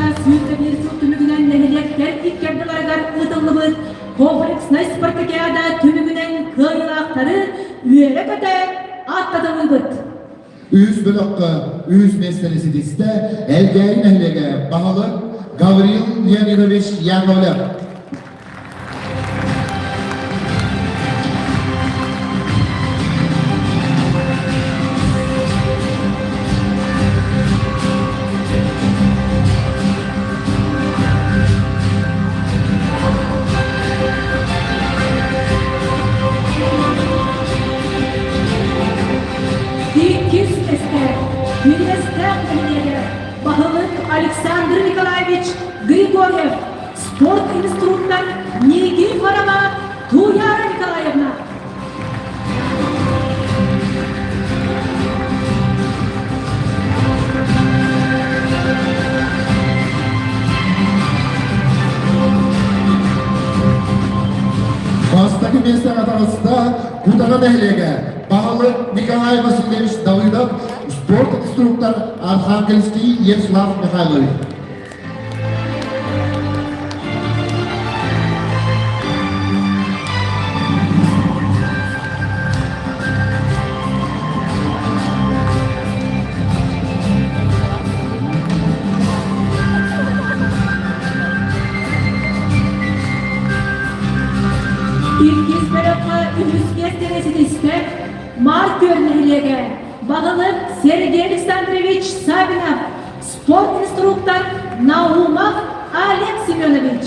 101 сыл түмүгүнэн нэһилиэктэр икки ардыларыгар ыытыллыбыт комплекснай спартакиада түмүгүнэн кыайыылаахтары үөрэ-көтө ааттатыллыбыт. Үс бөлөххө үс миэстэни ситистэ Элгээйи нэһилиэгэ баһылык Гаврил Леонидович Яковлев. Иккис миэстэ Кириэстээх нэһилиэгэ баһылык Александр Николаевич Григорьев, спорт инструктор Никифорова Туяра Николаевна. Бастакы миэстэҕэ таҕыста Кутана нэһилиэгэ баһылык Николай Васильевич Давыдов, спорт инструктор Архангельский Ярослав Михайлович. Иккис бөлөххө үһүс миэстэни ситистэ Марк нэһилиэгэ баһылык Сергей Александрович Савинов, спорт-инструктор Наумов Олег Семенович.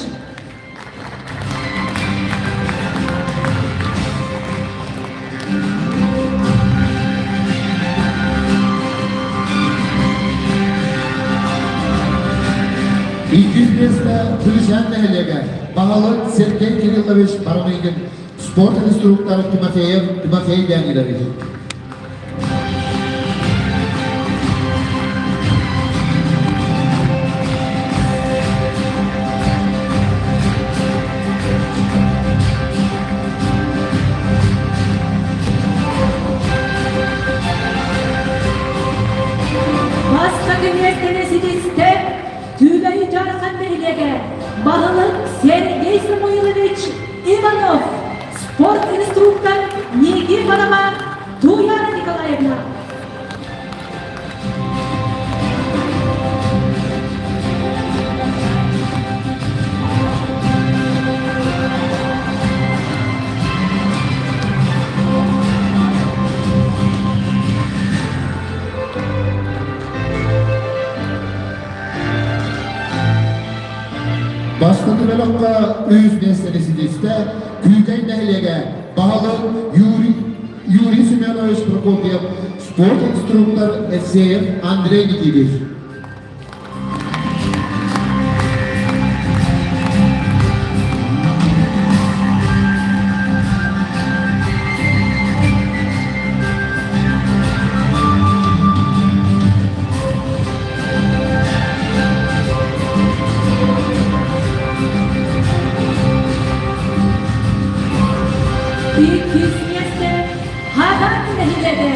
Иккис миэстэ Түрүсээн нэһилиэгэ баһылык Сергей Кириллович Барамыгин, спорт инструктор Тимофеев Тимофей Леонидович. Бастакы миэстэни ситистэ Түбэй Дьархан нэһилиэгэ баһылык Сергей Самуилович Иванов, спорт инструктор Никифорова Туяра Николаевна. Бастакы бөлөххө үс миэстэни ситистэ Күүкэй нэһилиэгэ баһылык Юрий Юрий Семенович Прокопьев, спорт инструктор Евсеев Андрей Никитич. Иккис миэстэ Хадан нэһилиэгэ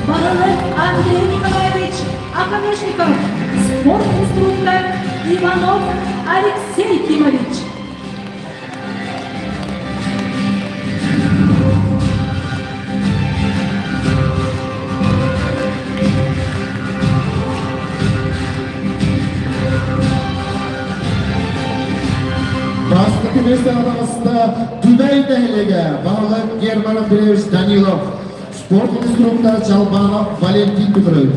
баһылык Андрей Николаевич Оконешников, спорт инструктор Иванов Алексей Кимович. Бастакы миэстэҕэ таҕыста Түбэй нэһилиэгэ баһылык Герман Андреевич Данилов, спорт инструктора Чалбанов Валентин Петрович.